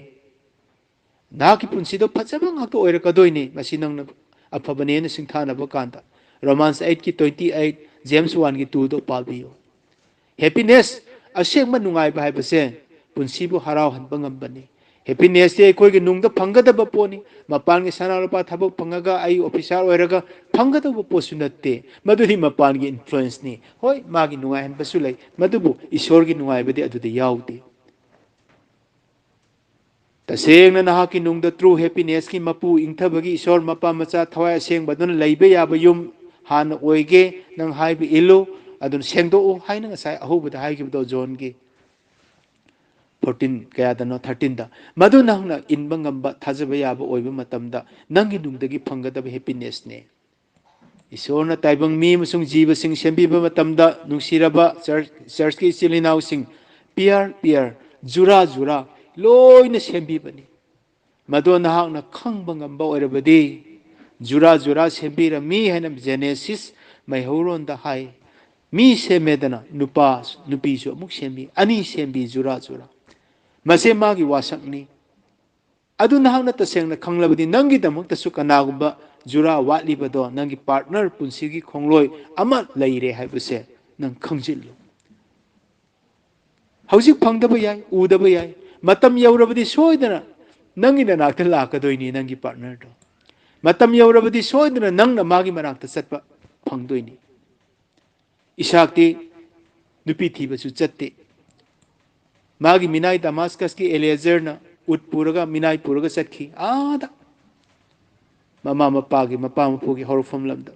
ꯅꯍꯥꯛꯀꯤ ꯄꯨꯟꯁꯤꯗꯣ ꯐꯖꯕ ꯉꯥꯛꯇ ꯑꯣꯏꯔꯛꯀꯗꯣꯏꯅꯤ, ꯃꯁꯤ ꯅꯪꯅ ꯑꯐꯕꯅꯦꯅ ꯁꯤꯡꯊꯥꯅꯕ ꯀꯥꯟꯗ꯫ Romans eight ꯀꯤ twenty eight, James one ꯒꯤ two ꯗꯣ ꯄꯥꯕꯤꯌꯨ꯫ Happiness, ꯑꯁꯦꯡꯕ ꯅꯨꯡꯉꯥꯏꯕ ꯍꯥꯏꯕꯁꯦ ꯄꯨꯟꯁꯤꯕꯨ ꯍꯔꯥꯎꯍꯟꯕ ꯉꯝꯕꯅꯤ꯫ Happiness ꯇꯤ ꯑꯩꯈꯣꯏꯒꯤ ꯅꯨꯡꯗ ꯐꯪꯒꯗꯕ ꯄꯣꯠꯅꯤ꯫ ꯃꯄꯥꯟꯒꯤ ꯁꯅꯥ ꯂꯨꯄꯥ ꯊꯕꯛ ꯐꯪꯉꯒ ꯑꯩ officer ꯑꯣꯏꯔꯒ ꯐꯪꯒꯗꯕ ꯄꯣꯠꯁꯨ ꯅꯠꯇꯦ꯫ ꯃꯗꯨꯗꯤ ꯃꯄꯥꯟꯒꯤ influence ꯅꯤ꯫ ꯍꯣꯏ, ꯃꯥꯒꯤ ꯅꯨꯡꯉꯥꯏꯍꯟꯕꯁꯨ ꯂꯩ, ꯃꯗꯨꯕꯨ ꯏꯁꯣꯔꯒꯤ ꯅꯨꯡꯉꯥꯏꯕꯗꯤ ꯑꯗꯨꯗ ꯌꯥꯎꯗꯦ꯫ ꯇꯁꯦꯡꯅ ꯅꯍꯥꯛꯀꯤ ꯅꯨꯡꯗ true happiness ꯀꯤ ꯃꯄꯨ ꯏꯪꯊꯕꯒꯤ ꯏꯁꯣꯔ ꯃꯄꯥ ꯃꯆꯥ ꯊꯋꯥꯏ ꯑꯁꯦꯡꯕ ꯑꯗꯨꯅ ꯂꯩꯕ ꯌꯥꯕ ꯌꯨꯝ ꯍꯥꯟꯅ ꯑꯣꯏꯒꯦ, ꯅꯪ ꯍꯥꯏꯕ ꯏꯜꯂꯨ, ꯑꯗꯨꯅ ꯁꯦꯡꯗꯣꯛꯎ ꯍꯥꯏꯅ ꯉꯁꯥꯏ ꯑꯍꯧꯕꯗ ꯍꯥꯏꯈꯤꯕꯗꯣ ꯖꯣꯟꯒꯤ fourteen ꯀꯌꯥꯗꯅꯣ, thirteen ꯗ꯫ ꯃꯗꯨ ꯅꯍꯥꯛꯅ ꯏꯟꯕ ꯉꯝꯕ, ꯊꯥꯖꯕ ꯌꯥꯕ ꯑꯣꯏꯕ ꯃꯇꯝꯗ ꯅꯪꯒꯤ ꯅꯨꯡꯗꯒꯤ ꯐꯪꯒꯗꯕ happiness ꯅꯦ꯫ ꯏꯁꯣꯔꯅ ꯇꯥꯏꯕꯪ ꯃꯤ ꯑꯃꯁꯨꯡ ꯖꯤꯕꯁꯤꯡ ꯁꯦꯝꯕꯤꯕ ꯃꯇꯝꯗ, ꯅꯨꯡꯁꯤꯔꯕ ꯆꯔꯆ, ꯆꯔꯆꯀꯤ ꯏꯆꯤꯜ ꯏꯅꯥꯎꯁꯤꯡ, pair pair, ꯖꯨꯔꯥ ꯖꯨꯔꯥ, ꯂꯣꯏꯅ ꯁꯦꯝꯕꯤꯕꯅꯤ꯫ ꯃꯗꯣ ꯅꯍꯥꯛꯅ ꯈꯪꯕ ꯉꯝꯕ ꯑꯣꯏꯔꯕꯗꯤ, ꯖꯨꯔꯥ ꯖꯨꯔꯥ ꯁꯦꯝꯕꯤꯔꯝꯃꯤ ꯍꯥꯏꯅ ꯖꯦꯅꯦꯁꯤꯁ ꯃꯩꯍꯧꯔꯣꯟꯗ ꯍꯥꯏ꯫ ꯃꯤ ꯁꯦꯝꯃꯦꯗꯅ, ꯅꯨꯄꯥ ꯅꯨꯄꯤꯁꯨ ꯑꯃꯨꯛ ꯁꯦꯝꯕꯤ, ꯑꯅꯤ ꯁꯦꯝꯕꯤ, ꯖꯨꯔꯥ ꯖꯨꯔꯥ꯫ ꯃꯁꯦ ꯃꯥꯒꯤ ꯋꯥꯁꯛꯅꯤ꯫ ꯑꯗꯨ ꯅꯍꯥꯛꯅ ꯇꯁꯦꯡꯅ ꯈꯪꯂꯕꯗꯤ, ꯅꯪꯒꯤꯗꯃꯛꯇꯁꯨ ꯀꯅꯥꯒꯨꯝꯕ ꯖꯨꯔꯥ ꯋꯥꯠꯂꯤꯕꯗꯣ, ꯅꯪꯒꯤ partner, ꯄꯨꯟꯁꯤꯒꯤ ꯈꯣꯡꯂꯣꯏ ꯑꯃ ꯂꯩꯔꯦ ꯍꯥꯏꯕꯁꯦ ꯅꯪ ꯈꯪꯖꯤꯜꯂꯨ꯫ ꯍꯧꯖꯤꯛ ꯐꯪꯗꯕ ꯌꯥꯏ, ꯎꯗꯕ ꯌꯥꯏ꯫ ꯃꯇꯝ ꯌꯧꯔꯕꯗꯤ ꯁꯣꯏꯗꯅ ꯅꯪꯒꯤ ꯅꯅꯥꯛꯇ ꯂꯥꯛꯀꯗꯣꯏꯅꯤ ꯅꯪꯒꯤ partner ꯗꯣ꯫ ꯃꯇꯝ ꯌꯧꯔꯕꯗꯤ ꯁꯣꯏꯗꯅ ꯅꯪꯅ ꯃꯥꯒꯤ ꯃꯅꯥꯛꯇ ꯆꯠꯄ ꯐꯪꯗꯣꯏꯅꯤ꯫ ꯏꯁꯥꯛꯇꯤ ꯅꯨꯄꯤ ꯊꯤꯕꯁꯨ ꯆꯠꯇꯦ꯫ ꯃꯥꯒꯤ ꯃꯤꯅꯥꯏ ꯗꯃꯥꯁꯀꯁꯀꯤ ꯑꯦꯂꯤꯌꯦꯖꯔꯅ ꯎꯠ ꯄꯨꯔꯒ, ꯃꯤꯅꯥꯏ ꯄꯨꯔꯒ ꯆꯠꯈꯤ ꯑꯥꯗ, ꯃꯃꯥ ꯃꯄꯥꯒꯤ, ꯃꯄꯥ ꯃꯄꯨꯒꯤ ꯍꯧꯔꯛꯐꯝ ꯂꯝꯗ꯫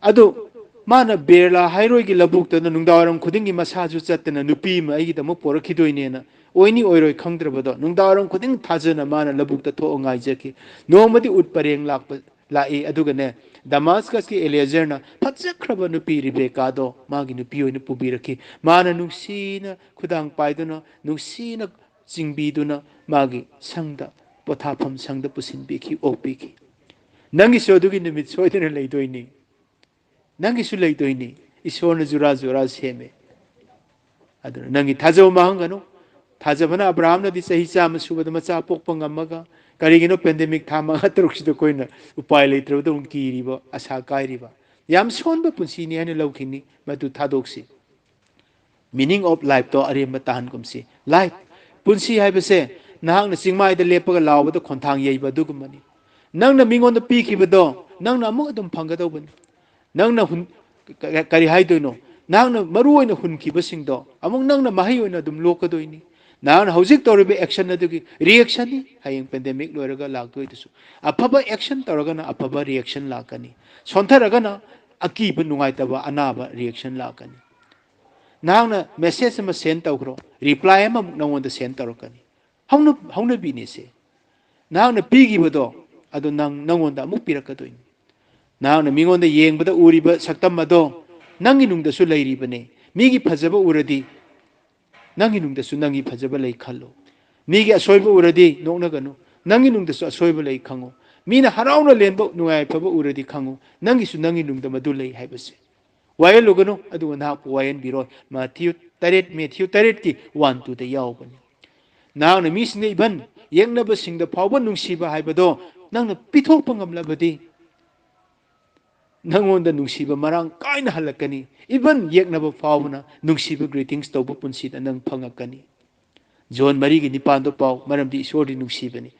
ꯑꯗꯨ ꯃꯥꯅ ꯕꯦꯔꯂꯥ ꯍꯥꯏꯔꯣꯏꯒꯤ ꯂꯧꯕꯨꯛꯇꯅ ꯅꯨꯡꯗꯥꯡꯋꯥꯏꯔꯝ ꯈꯨꯗꯤꯡꯒꯤ ꯃꯁꯥꯁꯨ ꯆꯠꯇꯅ ꯅꯨꯄꯤ ꯑꯃ ꯑꯩꯒꯤꯗꯃꯛ ꯄꯣꯔꯛꯈꯤꯗꯣꯏꯅꯦꯅ, ꯑꯣꯏꯅꯤ ꯑꯣꯏꯔꯣꯏ ꯈꯪꯗ꯭ꯔꯕꯗꯣ, ꯅꯨꯡꯗꯥꯡꯋꯥꯏꯔꯝ ꯈꯨꯗꯤꯡ ꯊꯥꯖꯅ ꯃꯥꯅ ꯂꯧꯕꯨꯛꯇ ꯊꯣꯛꯑ ꯉꯥꯏꯖꯈꯤ꯫ ꯅꯣꯡꯃꯗꯤ ꯎꯠ ꯄꯔꯦꯡ ꯂꯥꯛꯄ, ꯂꯥꯛꯏ꯫ ꯑꯗꯨꯒꯅꯦ, ꯗꯃꯥꯁꯀꯁꯀꯤ ꯑꯦꯂꯤꯌꯦꯖꯔꯅ ꯐꯖꯈ꯭ꯔꯕ ꯅꯨꯄꯤ ꯔꯤꯕꯦꯀꯥꯗꯣ ꯃꯥꯒꯤ ꯅꯨꯄꯤ ꯑꯣꯏꯅ ꯄꯨꯕꯤꯔꯛꯈꯤ꯫ ꯃꯥꯅ ꯅꯨꯡꯁꯤꯅ ꯈꯨꯗꯥꯡ ꯄꯥꯏꯗꯨꯅ, ꯅꯨꯡꯁꯤꯅ ꯆꯤꯡꯕꯤꯗꯨꯅ ꯃꯥꯒꯤ ꯁꯪꯗ, ꯄꯣꯊꯥꯐꯝ ꯁꯪꯗ ꯄꯨꯁꯤꯟꯕꯤꯈꯤ, ꯑꯣꯛꯄꯤꯈꯤ꯫ ꯅꯪꯒꯤꯁꯨ ꯑꯗꯨꯒꯤ ꯅꯨꯃꯤꯠ ꯁꯣꯏꯗꯅ ꯂꯩꯗꯣꯏꯅꯤ꯫ ꯅꯪꯒꯤꯁꯨ ꯂꯩꯗꯣꯏꯅꯤ꯫ ꯏꯁꯣꯔꯅ ꯖꯨꯔꯥ ꯖꯨꯔꯥ ꯁꯦꯝꯃꯦ꯫ ꯑꯗꯨꯅ ꯅꯪꯒꯤ ꯊꯥꯖꯕ ꯃꯥꯡꯍꯟꯒꯅꯨ꯫ ꯊꯥꯖꯕꯅ ꯑꯕ꯭ꯔꯥꯍꯝꯅꯗꯤ ꯆꯍꯤ ꯆꯥꯝꯃ ꯁꯨꯕꯗ ꯃꯆꯥ ꯄꯣꯛꯄ ꯉꯝꯃꯒ, ꯀꯔꯤꯒꯤꯅꯣ ꯄꯦꯟꯗꯦꯃꯤꯛ ꯊꯥ ꯃꯉꯥ ꯇꯔꯨꯛꯁꯤꯗ ꯑꯩꯈꯣꯏꯅ ꯎꯄꯥꯏ ꯂꯩꯇ꯭ꯔꯕꯗꯧꯅ ꯀꯤꯔꯤꯕ, ꯑꯁꯥ ꯀꯥꯏꯔꯤꯕ? ꯌꯥꯝ ꯁꯣꯟꯕ ꯄꯨꯟꯁꯤꯅꯤ ꯍꯥꯏꯅ ꯂꯧꯈꯤꯅꯤ꯫ ꯃꯗꯨ ꯊꯥꯗꯣꯛꯁꯤ꯫ Meaning of lifeꯇꯣ ꯑꯔꯦꯝꯕ ꯇꯥꯍꯟꯒꯨꯝꯁꯤ꯫ Life, ꯄꯨꯟꯁꯤ ꯍꯥꯏꯕꯁꯦ ꯅꯍꯥꯛꯅ ꯆꯤꯡꯃꯥꯏꯗ ꯂꯦꯞꯄꯒ ꯂꯥꯎꯕꯗ ꯈꯣꯟꯊꯥꯡ ꯌꯩꯕ ꯑꯗꯨꯒꯨꯝꯕꯅꯤ꯫ ꯅꯪꯅ ꯃꯤꯉꯣꯟꯗ ꯄꯤꯈꯤꯕꯗꯣ ꯅꯪꯅ ꯑꯃꯨꯛ ꯑꯗꯨꯝ ꯐꯪꯒꯗꯧꯕꯅꯤ꯫ ꯅꯪꯅ ꯍꯨꯟ-, ꯀ-, ꯀꯔꯤ ꯍꯥꯏꯗꯣꯏꯅꯣ? ꯅꯍꯥꯛꯅ ꯃꯔꯨ ꯑꯣꯏꯅ ꯍꯨꯟꯈꯤꯕꯁꯤꯡꯗꯣ ꯑꯃꯨꯛ ꯅꯪꯅ ꯃꯍꯩ ꯑꯣꯏꯅ ꯑꯗꯨꯝ ꯂꯣꯛꯀꯗꯣꯏꯅꯤ꯫ ꯅꯍꯥꯛꯅ ꯍꯧꯖꯤꯛ ꯇꯧꯔꯤꯕ action ꯑꯗꯨꯒꯤ reactionꯅꯤ ꯍꯌꯦꯡ ꯄꯦꯟꯗꯦꯃꯤꯛ ꯂꯣꯏꯔꯒ ꯂꯥꯛꯇꯣꯏꯗꯨꯁꯨ꯫ ꯑꯐꯕ action ꯇꯧꯔꯒꯅ ꯑꯐꯕ reaction ꯂꯥꯛꯀꯅꯤ꯫ ꯁꯣꯟꯊꯔꯒꯅ ꯑꯀꯤꯕ, ꯅꯨꯡꯉꯥꯏꯇꯕ, ꯑꯅꯥꯕ reaction ꯂꯥꯛꯀꯅꯤ꯫ ꯅꯍꯥꯛꯅ message ꯑꯃ send ꯇꯧꯈ꯭ꯔꯣ, reply ꯑꯃꯃꯨꯛ ꯅꯪꯉꯣꯟꯗ send ꯇꯧꯔꯛꯀꯅꯤ꯫ ꯍꯧꯅ-, ꯍꯧꯅꯕꯤꯅꯤꯁꯦ꯫ ꯅꯍꯥꯛꯅ ꯄꯤꯈꯤꯕꯗꯣ ꯑꯗꯨ ꯅꯪ, ꯅꯪꯉꯣꯟꯗ ꯑꯃꯨꯛ ꯄꯤꯔꯛꯀꯗꯣꯏꯅꯤ꯫ ꯅꯍꯥꯛꯅ ꯃꯤꯉꯣꯟꯗ ꯌꯦꯡꯕꯗ ꯎꯔꯤꯕ ꯁꯛꯇꯝ ꯑꯗꯣ ꯅꯪꯒꯤ ꯅꯨꯡꯗꯁꯨ ꯂꯩꯔꯤꯕꯅꯦ꯫ ꯃꯤꯒꯤ ꯐꯖꯕ ꯎꯔꯗꯤ ꯅꯪꯒꯤ ꯅꯨꯡꯗꯁꯨ ꯅꯪꯒꯤ ꯐꯖꯕ ꯂꯩ ꯈꯜꯂꯨ꯫ ꯃꯤꯒꯤ ꯑꯁꯣꯏꯕ ꯎꯔꯗꯤ ꯅꯣꯛꯅꯒꯅꯨ꯫ ꯅꯪꯒꯤ ꯅꯨꯡꯗꯁꯨ ꯑꯁꯣꯏꯕ ꯂꯩ ꯈꯪꯉꯨ꯫ ꯃꯤꯅ ꯍꯔꯥꯎꯅ ꯂꯦꯟꯕ, ꯅꯨꯡꯉꯥꯏ ꯌꯥꯏꯐꯕ ꯎꯔꯗꯤ ꯈꯪꯉꯨ, ꯅꯪꯒꯤꯁꯨ ꯅꯪꯒꯤ ꯅꯨꯡꯗ ꯃꯗꯨ ꯂꯩ ꯍꯥꯏꯕꯁꯦ꯫ ꯋꯥꯌꯦꯜꯂꯨꯒꯅꯨ, ꯑꯗꯨꯒ ꯅꯍꯥꯛꯄꯨ ꯋꯥꯌꯦꯟꯕꯤꯔꯣꯏ꯫ ꯃꯊꯤꯌꯨ ꯇꯔꯦꯠ, ꯃꯦꯊꯤꯌꯨ ꯇꯔꯦꯠꯀꯤ one twoꯗ ꯌꯥꯎꯕꯅꯤ꯫ ꯅꯍꯥꯛꯅ ꯃꯤꯁꯤꯡꯗ even ꯌꯦꯛꯅꯕꯁꯤꯡꯗ ꯐꯥꯎꯕ ꯅꯨꯡꯁꯤꯕ ꯍꯥꯏꯕꯗꯣ ꯅꯪꯅ ꯄꯤꯊꯣꯛꯄ ꯉꯝꯂꯕꯗꯤ ꯅꯪꯉꯣꯟꯗ ꯅꯨꯡꯁꯤꯕ ꯃꯔꯥꯡ ꯀꯥꯏꯅ ꯍꯜꯂꯛꯀꯅꯤ꯫ Even ꯌꯦꯛꯅꯕ ꯐꯥꯎꯕꯅ ꯅꯨꯡꯁꯤꯕ greetings ꯇꯧꯕ ꯄꯨꯟꯁꯤꯗ ꯅꯪ ꯐꯪꯉꯛꯀꯅꯤ꯫ ꯖꯣꯟ ꯃꯔꯤꯒꯤ ꯅꯤꯄꯥꯟꯗꯣ ꯄꯥꯎ, ꯃꯔꯝꯗꯤ ꯏꯁꯣꯔꯗꯤ ꯅꯨꯡꯁꯤꯕꯅꯤ꯫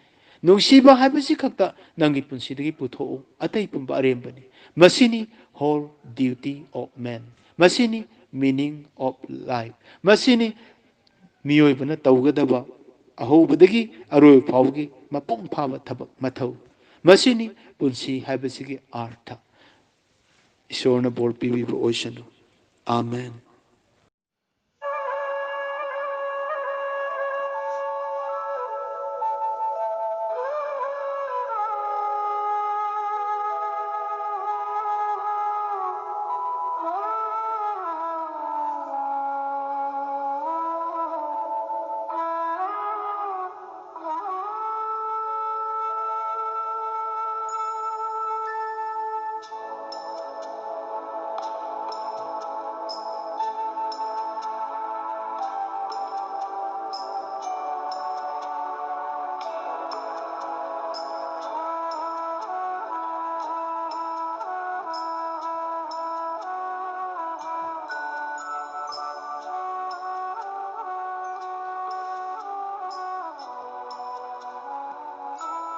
ꯅꯨꯡꯁꯤꯕ ꯍꯥꯏꯕꯁꯤ ꯈꯛꯇ ꯅꯪꯒꯤ ꯄꯨꯟꯁꯤꯗꯒꯤ ꯄꯨꯊꯣꯛꯎ, ꯑꯇꯩ ꯄꯨꯝꯕ ꯑꯔꯦꯝꯕꯅꯤ꯫ ꯃꯁꯤꯅꯤ whole duty of man꯫ ꯃꯁꯤꯅꯤ meaning of life꯫ ꯃꯁꯤꯅꯤ ꯃꯤꯑꯣꯏꯕꯅ ꯇꯧꯒꯗꯕ ꯑꯍꯧꯕꯗꯒꯤ ꯑꯔꯣꯏꯕ ꯐꯥꯎꯕꯒꯤ ꯃꯄꯨꯡ ꯐꯥꯕ ꯊꯕꯛ ꯃꯊꯧ꯫ ꯃꯁꯤꯅꯤ ꯄꯨꯟꯁꯤ ꯍꯥꯏꯕꯁꯤꯒꯤ ꯑꯥꯔꯊ꯫ ꯏꯁꯣꯔꯅ ꯕꯣꯔ ꯄꯤꯕꯤꯕ ꯑꯣꯏꯁꯅꯨ꯫ ꯑꯥꯃꯦꯟ꯫